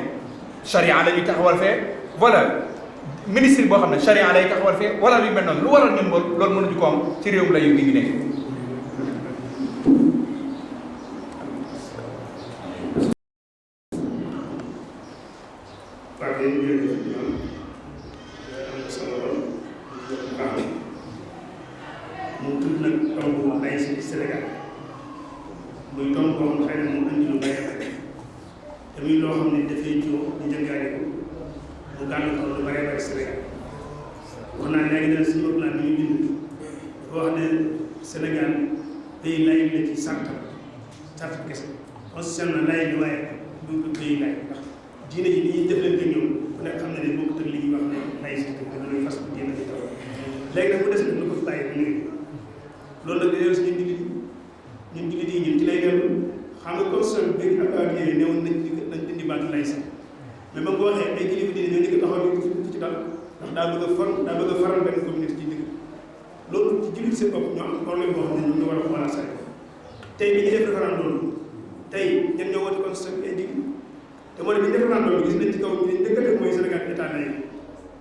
charia la ñuy taxawal fee wala ministre boo xam ne charia lay taxawal fee wala yu mel noonu lu waral ñun loolu mënuñu ko am ci réewum la yu ngi nekk.
muy tomb boo xam ne xëy na moom andi lu bàyyi te muy loo xam ne dafay jóg ñu jëngaale ko mu gàllankoor lu bëree bëri Sénégal wax naa léegi nag suñu plan bi ñu bind dafa wax ne Sénégal pays lay la ci sart kese constitution na lay bi waaye du pays lay ndax diine ji ni ñuy jëflante ñoom ku nekk xam ne ne bokkut ak li ñuy wax ne laïcité dafa doon fas bu diine ji taw léegi nag mu des nag lu ko fi bàyyi ba léegi loolu nag dañoo suñu jullit yi ñun ci lay dellu xam nga constitution bi ak ak yooyu newoon nañ dindi baatu laïcité mais ba nga ko waxee ay kilifa diine ñoo njëkk taxaw di ci dal ndax daa bëgg a faral benn communauté ci digg loolu ci jullit seen bopp ñoo am problème boo xam ne ñoom ñu war a xoolaat sa tey bi ñu def référendum tey ñen ñoo woote constitution bi ay digg te moo ne bi ñu def référendum gis nañ ci kaw ñu njëkk a def mooy Sénégal état lay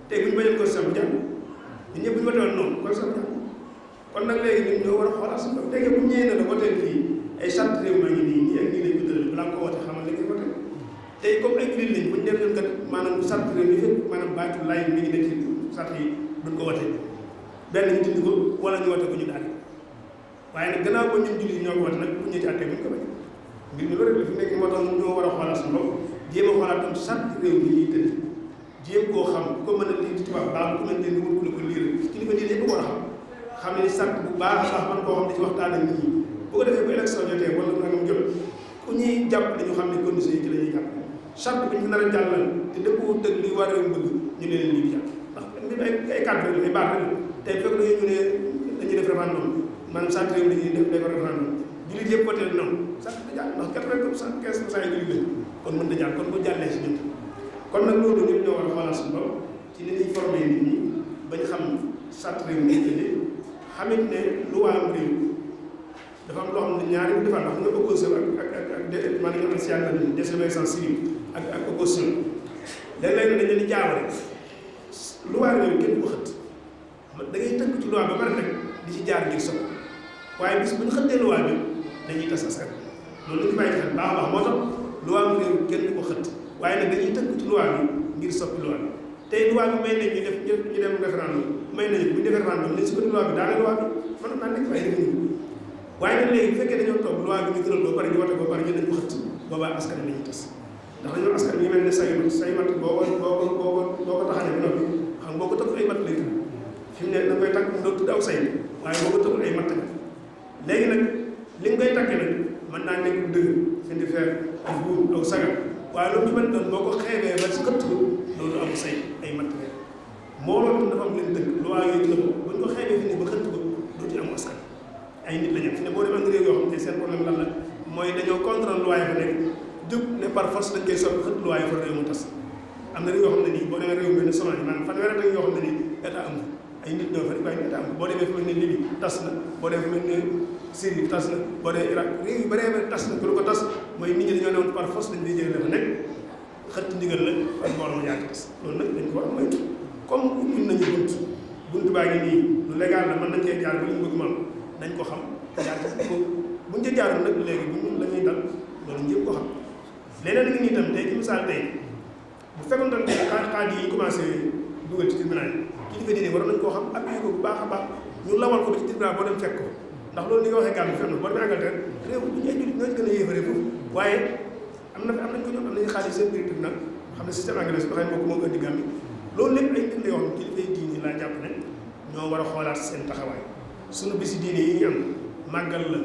tey bu ñu bañoon constitution bi jàmm ñun ñëpp bu ñu wote woon noonu constitution bi jàmm kon nag léegi ñun ñoo war a xoolaat suñu bopp léegi bu ñëwee na la wote fii ay charte réew maa ngi nii ak nii lañ ko tëral balaa ko wote xamal li ngay wote tey comme ay jullit lañ bu ñu def kat maanaam charte réew mi fekk maanaam baatu laay mi ngi nekk ci charte yi duñ ko wote benn ñu dindi ko wala ñu wote ko ñu daal waaye nag gannaaw ba ñun jullit ñoo ko wote nag bu ñu ci àttee buñ ko bañ mbir mi loolu la fi nekk moo tax ñun ñoo war a xoolaat suñu bopp jéem a xoolaat tam charte réew mi ñuy tëdd jéem koo xam ku ko mën a lii ci tubaab baax ku mën leen wut ku la ko liir kilifa diine yëpp ko war a xam ne sart bu baax a baax man koo xam ne ci waxtaan ak nit ñi bu ko defee bu élection jotee wala nangam jot ku ñuy jàpp dañu xam ne conditions yi ci la ñuy jàpp charte bi ñu nar a jàllal te dëppoo dëgg li war a bëgg ñu ne leen lii jàpp ndax mbir ay cadre rek ay baax rek tey fekk dañuy ñu ne dañuy def référendum maanaam sant réew dañuy def référendum jullit yëpp voté non sant da jàll ndax 95% yi jullit lañ kon mën na jàll kon bu jàllee si ñun kon nag loolu ñun ñoo war a xoolaat suñu bopp ci ni ñuy formé nit ñi bañ xam sant réew mi xamit ne lu waa am réew dafa am loo xam ne ñaari bu defar ndax nga opposition ak maanaam nga ancien la désobéissance civile ak opposition léeg-léeg dañ leen di jaawale lu waa réew kenn du ko xët da ngay tënk ci loi ba pare rek di ci jaar ngir sot waaye bis bu ñu xëttee loi bi dañuy tas askan loolu la ñu bàyyi xel baax a baax moo tax lu waa am réew kenn du ko xët waaye nag dañuy tënk ci loi bi ngir soppi loi bi tey loi bi may nañ ñu dem référendum may nañu bu ñu def référendum nañ si ko loi bi daane loi bi mën naa nekk waaye defuñu waaye nag léegi bu fekkee dañoo toog loi bi ñu gënal ba pare ñu wote ba pare ñu nañ ko xëtt boobaa askan wi lañuy tas ndax dañoo askan wi mel ne say mat boo ko taxalee ba noppi xam boo ko tëgg ay mat lay tudd fi mu ne da koy takk mu doon tudd aw say waaye boo ko tëggul ay mat nga léegi nag li nga koy takkee nag mën naa nekk dëgg fi di feer ak buum aw sagal waaye loolu ci mën doon boo ko xeebee ba si xëtt ko loolu am say ay mat nga mbooloo tam dafa am leen dëgg loi yooyu la ko buñ ko xeebee fi ne ba xëtt ko doo ci am askan ay nit la ñu fi ne boo demee réew yoo xam ne seen problème lan la mooy dañoo contre loi yi fa nekk jóg ne par force dañ koy soppi xët loi yi fa réew mu tas am na réew yoo xam ne nii boo demee réew mel ne Somalie maanaam fanweeri at yoo xam ne nii état am ay nit ñoo fa waaye état am boo demee fu mel ne Libye tas na boo demee fu mel ne Syrie tas na boo demee Irak réew yu bëree bëri tas na ku lu ko tas mooy nit ñi dañoo newoon par force dañ koy jëlee dafa nekk xët ndigal la ak mbooloo mu ñaata tas loolu nag dañ ko war a moytu comme ubbil nañu bunt baa ngi nii lu légal la mën nañ cee jaar ba li ñu bëgg moom nañ ko xam jaar ko buñ ca jaarul nag léegi buñ la ñuy dal loolu ñëpp ko xam leneen ngi nii tam tey ci misaal tey bu fekkoon tam tey xaadi yi commencé dugal ci tribunal yi kilifa diine war nañ koo xam appuyé ko bu baax a baax ñu lawal ko ba ci tribunal boo dem fekk ko ndax loolu ni nga waxee gàmm fenn boo demee Angleterre réew bu ñu ay jullit ñoo ci gën a yéefaree foofu waaye am nañ ko ñoom am nañu xaadi seen biir tribunal xam ne système anglais bi xam moo ko indi gàmm loolu lépp ay mbir la yoo xam kilifa diine laa jàpp ne ñoo war a xoolaat seen taxawaay suñu bisi diine yi ñu am màggal la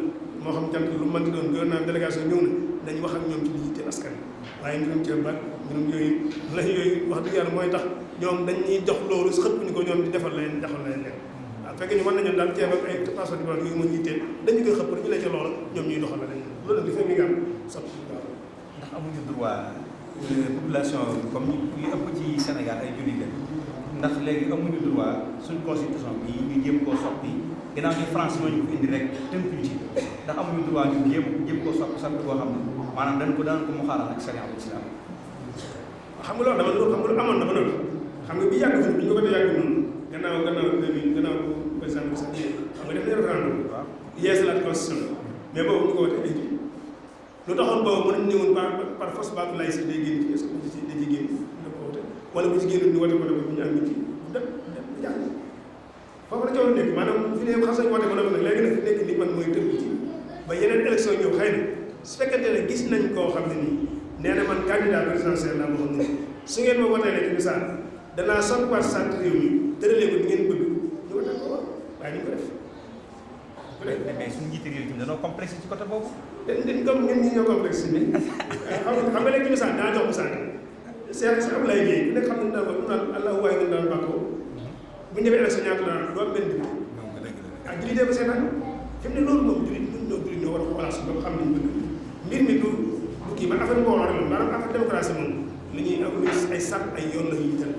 moo xam jant lu mën di doon gouvernement délégation ñëw na dañ wax ak ñoom ci li yitteel askan waaye mbirum ceeb ba mbirum yooyu la yooyu wax dëgg yàlla mooy tax ñoom dañuy jox loolu xëpp ni ko ñoom di defal leen jaxal leen waaw fekkee ñu mën nañu daal ceeb ak ay passeport diplomate yooyu mën yitteel dañu koy xëpp ñu ne ca loola ñoom ñuy doxal la leen loolu nag di fekk mi nga am sotti
ndax amuñu droit population comme li ëpp ci Sénégal ay jullit la ndax léegi amuñu droit suñ constitution bi ñu jéem koo soppi ginnaaw ni France ñoo ñu ko indi rek tënkuñu ci ndax amuñu droit ñu jéem koo soppi boo xam ne maanaam dañ ko mu xaaral ak sharia al islam
xam nga loolu amoon na ba noppi xam nga bi yàgg fi bi ñu ko dee yàgg noonu gannaaw bu président bi sax xam nga def na référendum yeesalaat constitution mais boobu ñu ko wote ay lu taxoon boobu mën nañu ñëwoon par force baatu laïcité day génn ci est-ce que da ciy génn da ko wote wala bu ci génn ñu wote ko bu ñu am nit dem jàng foofu la coow nekk maanaam fi ne xas nañ wote ba noppi nag léegi nag fi nekk li man mooy tënk ci ba yeneen élection ñëw xëy na su fekkente ne gis nañ koo xam ne nii nee na man candidat présidentiel laa boo xam ne su ngeen ma woteelee ci misaal danaa soppiwaat sant réew mi tëralee ko ni ngeen bëgg ñu wote ko waaye ñu ko def
mais suñu njiite réew mi dañoo complexe ci côté boobu
dañ comme ngeen ñi ñoo complexe bi xam nga léegi ci misaal daa jox misaal Cheikh si Abdoulaye Guèye ku nekk xam ne daal naan allahu waaye ngeen daan bàkkoo bu ñu demee élection ñaata la naan doo am benn député ah jullit dee ko seetaan fi mu ne loolu moom jullit ñoo war a xoolaat su bopp xam nañ bëgg mbir mi du kii man affaire mbooloo rek la maanaam affaire démocratie moom li ñuy am ay sart ay yoon la ñuy jël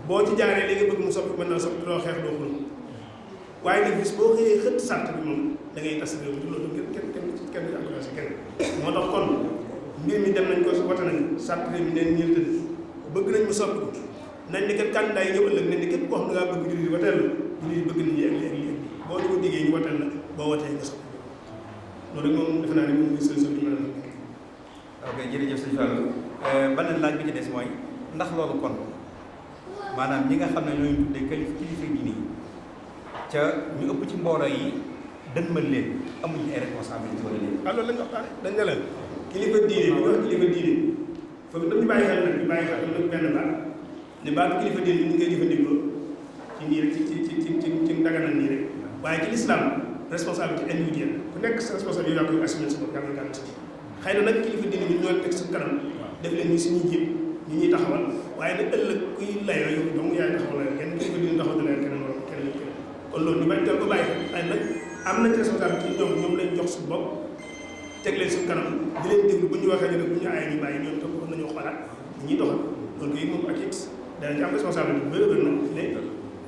boo ci jaaree li nga bëgg mu soppi mën naa soppi doo xeex doo xuloo waaye nag bis boo xëyee xëtt sart bi moom da ngay tas réew mi loolu kenn encouragé kenn moo tax kon mbir mi dem nañ ko wate nañ sart réew mi neen ñël tëdd bëgg nañ mu soppi ko nañ ni kat candidat yi ñëw ëllëg ne ni képp koo xam ne ngaa bëgg jullit yi wateel la jullit yi bëgg nañ lii ak lii ak lii boo ñu ko diggee ñu wateel la boo watee nga soppi loolu rek moom defe naa ne moom mooy solution bi mën a
ok jërëjëf sëñ Fallou beneen laaj bi ci des mooy ndax loolu kon maanaam ñi nga xam ne ñooy tuddee kilifa diine yi ca ñu ëpp ci mbooloo yi dënmal leen amuñu ay responsabilité wala leen
loolu la ñu waxtaane dañ ne la kilifa diine bi ñu wax kilifa diine foofu dañu bàyyi xel nag ñu bàyyi xel nag benn baat ne baatu kilifa diine ñu ngi koy jëfandikoo ci nii rek ci daganal nii rek waaye ci l'islam responsabilité individuelle ku nekk sa responsabilité yow yaa koy assumé sa bopp yaa koy gàll ci xëy na nag kilifa diine bi ñoo teg sa kanam def leen ñu suñuy jiit ñu ñuy taxawal waaye nag ëllëg kuy layoo yow donc yaay taxawal la kenn kilifa diine taxaw dana keneen wala keneen kon loolu ñu bañ teel ko bàyyi xëy nag am nañ ci responsabilité ñoom lañ jox suñu bopp teg leen suñu kanam di leen déglu bu ñu waxee ñu ne bu ñu aayee ñu bàyyi ñoom tam war nañoo xoolaat ñu ñuy doxal loolu koy moom ak it danañ ci am responsabilité bu bëri nag ne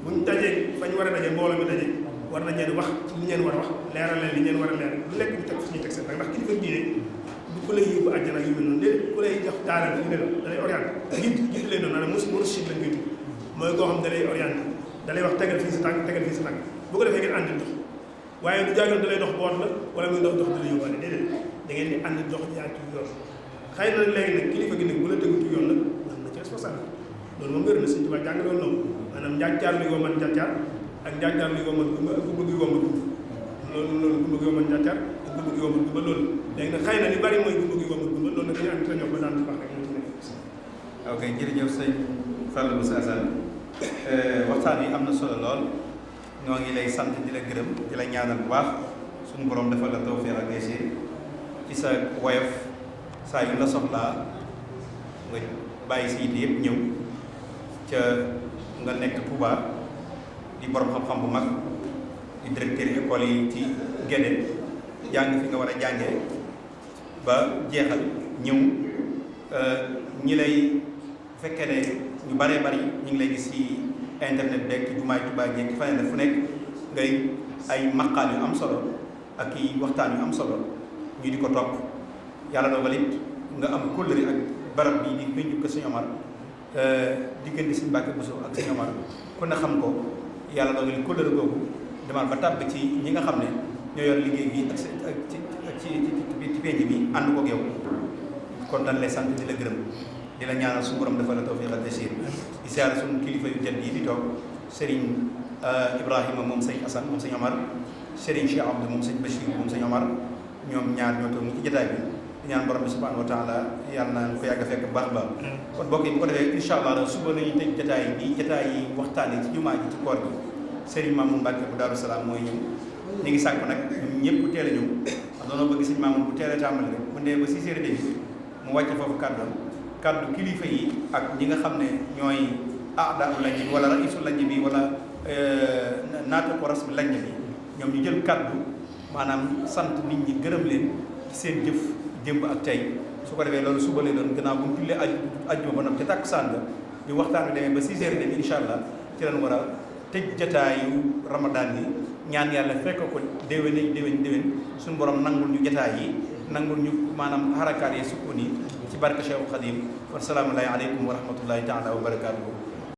buñ dajee fañ war a dajee mbooloo mi dajee war nañ leen wax ci li ngeen war a wax leeral leen li ngeen war a leeral lu nekk ñu teg fi ñuy teg seen ndax kilifa diine du ku lay yóbbu àjjana yu mel noonu léegi ku lay jox daaral fi ne la da lay orienté jiitu lay doon maanaam mursid lañ koy tudd mooy koo xam da lay orienté da lay wax tegal fii sa tànk tegal fii sa tànk bu ko defee ngeen àndi dox waaye du jaagoon da lay dox boot la wala muy dox da lay yóbbaale déedéet da ngeen di àndi dox jaar ci yoon xëy na léegi nag kilifa gi nag bu la tegu ci yoon nag am na ci responsable loolu moom wér na Sëñ Tuubaa jàngale woon noonu maanaam njàccaar lu yoman njàccaar ak njàccaar lu yoman gumba ak gumba gu yoman gumba loolu gumba gu yoman njàccaar ak gumba gu yoman gumba loolu léegi nag xëy na li bari mooy gumba gu yoman gumba loolu nag dañu am sañoo ba daan wax rek ñu ci nekk.
ok jërëjëf sëñ Fallou Moussa Assane waxtaan wi am na solo lool ñoo ngi lay sant di la gërëm di la ñaanal bu baax suñu borom defal la tawfeex ak taysiir ci sa woyof saa yu la soxlaa nga bàyyi si yite yëpp ñëw ca nga nekk Touba di borom xam-xam bu mag di directeur école yi ci Guédé jàng fi nga war a jàngee ba jeexal ñëw ñi lay fekkee ne ñu baree bari ñu ngi lay gis ci internet beeg ci jumaay Touba jeeg fa ne fu nekk ngay ay maqaal yu am solo ak i waxtaan yu am solo ñu di ko topp yàlla dogal it nga am kóllëre ak barab bi di péncu ko Sëñ Omar diggante Sëñ Mbàkke Buso ak Sëñ Omar ku ne xam ko yàlla dogal kóllëre googu demal ba tàbb ci ñi nga xam ne ñoo yor liggéey bi ak ci pénc bi ànd koog yow kon dañ lay sant di la gërëm di la ñaanal suñu borom dafa la tawfiq ak taysiir di siyaare suñu kilifa yu jot yi fi toog Serigne Ibrahima moom Sëñ Assane moom Sëñ Omar Serigne Cheikh Abdou moom Sëñ Bachir moom Sëñ Omar ñoom ñaar ñoo toog ci jotaay bi di ñaan borom bi subhanahu wa taala yàlla na ko yàgg a fekk bu baax a baax kon mbokk yi bu ko defee incha allah suba nañu tëj jotaay bi jotaay yi waxtaan yi ci jumaa ji ci koor gi Serigne Mamoun Mbacke bu Daaru Salaam mooy ñëw ñu ngi sàkk nag ñun ñëpp teel a ñëw wax doonoo bëgg Serigne Mamoun bu teel a tàmbali rek bu ndee ba 6 heures bi mu wàcce foofu kaddu kilifa yi ak ñi nga xam ne ñooy aada lañ bi wala raisul lañ bi wala naata ko ras bi lañ bi ñoom ñu jël kaddu maanaam sant nit ñi gërëm leen ci seen jëf démb ak tey su ko defee loolu suba lay doon gannaaw bu mu jullee ajjuma ba noppi te tàkkusaan la bi waxtaan bi demee ba 6 heures incha allah ci lañ war a tëj jataayu ramadan yi ñaan yàlla fekk ko déwén suñu borom nangul ñu jataay yi nangul ñu maanaam harakaat yi sukkoon yi ci barke Cheikh Khadim wa salaamu aleykum wa rahmatullahi taala wa barakaatuhu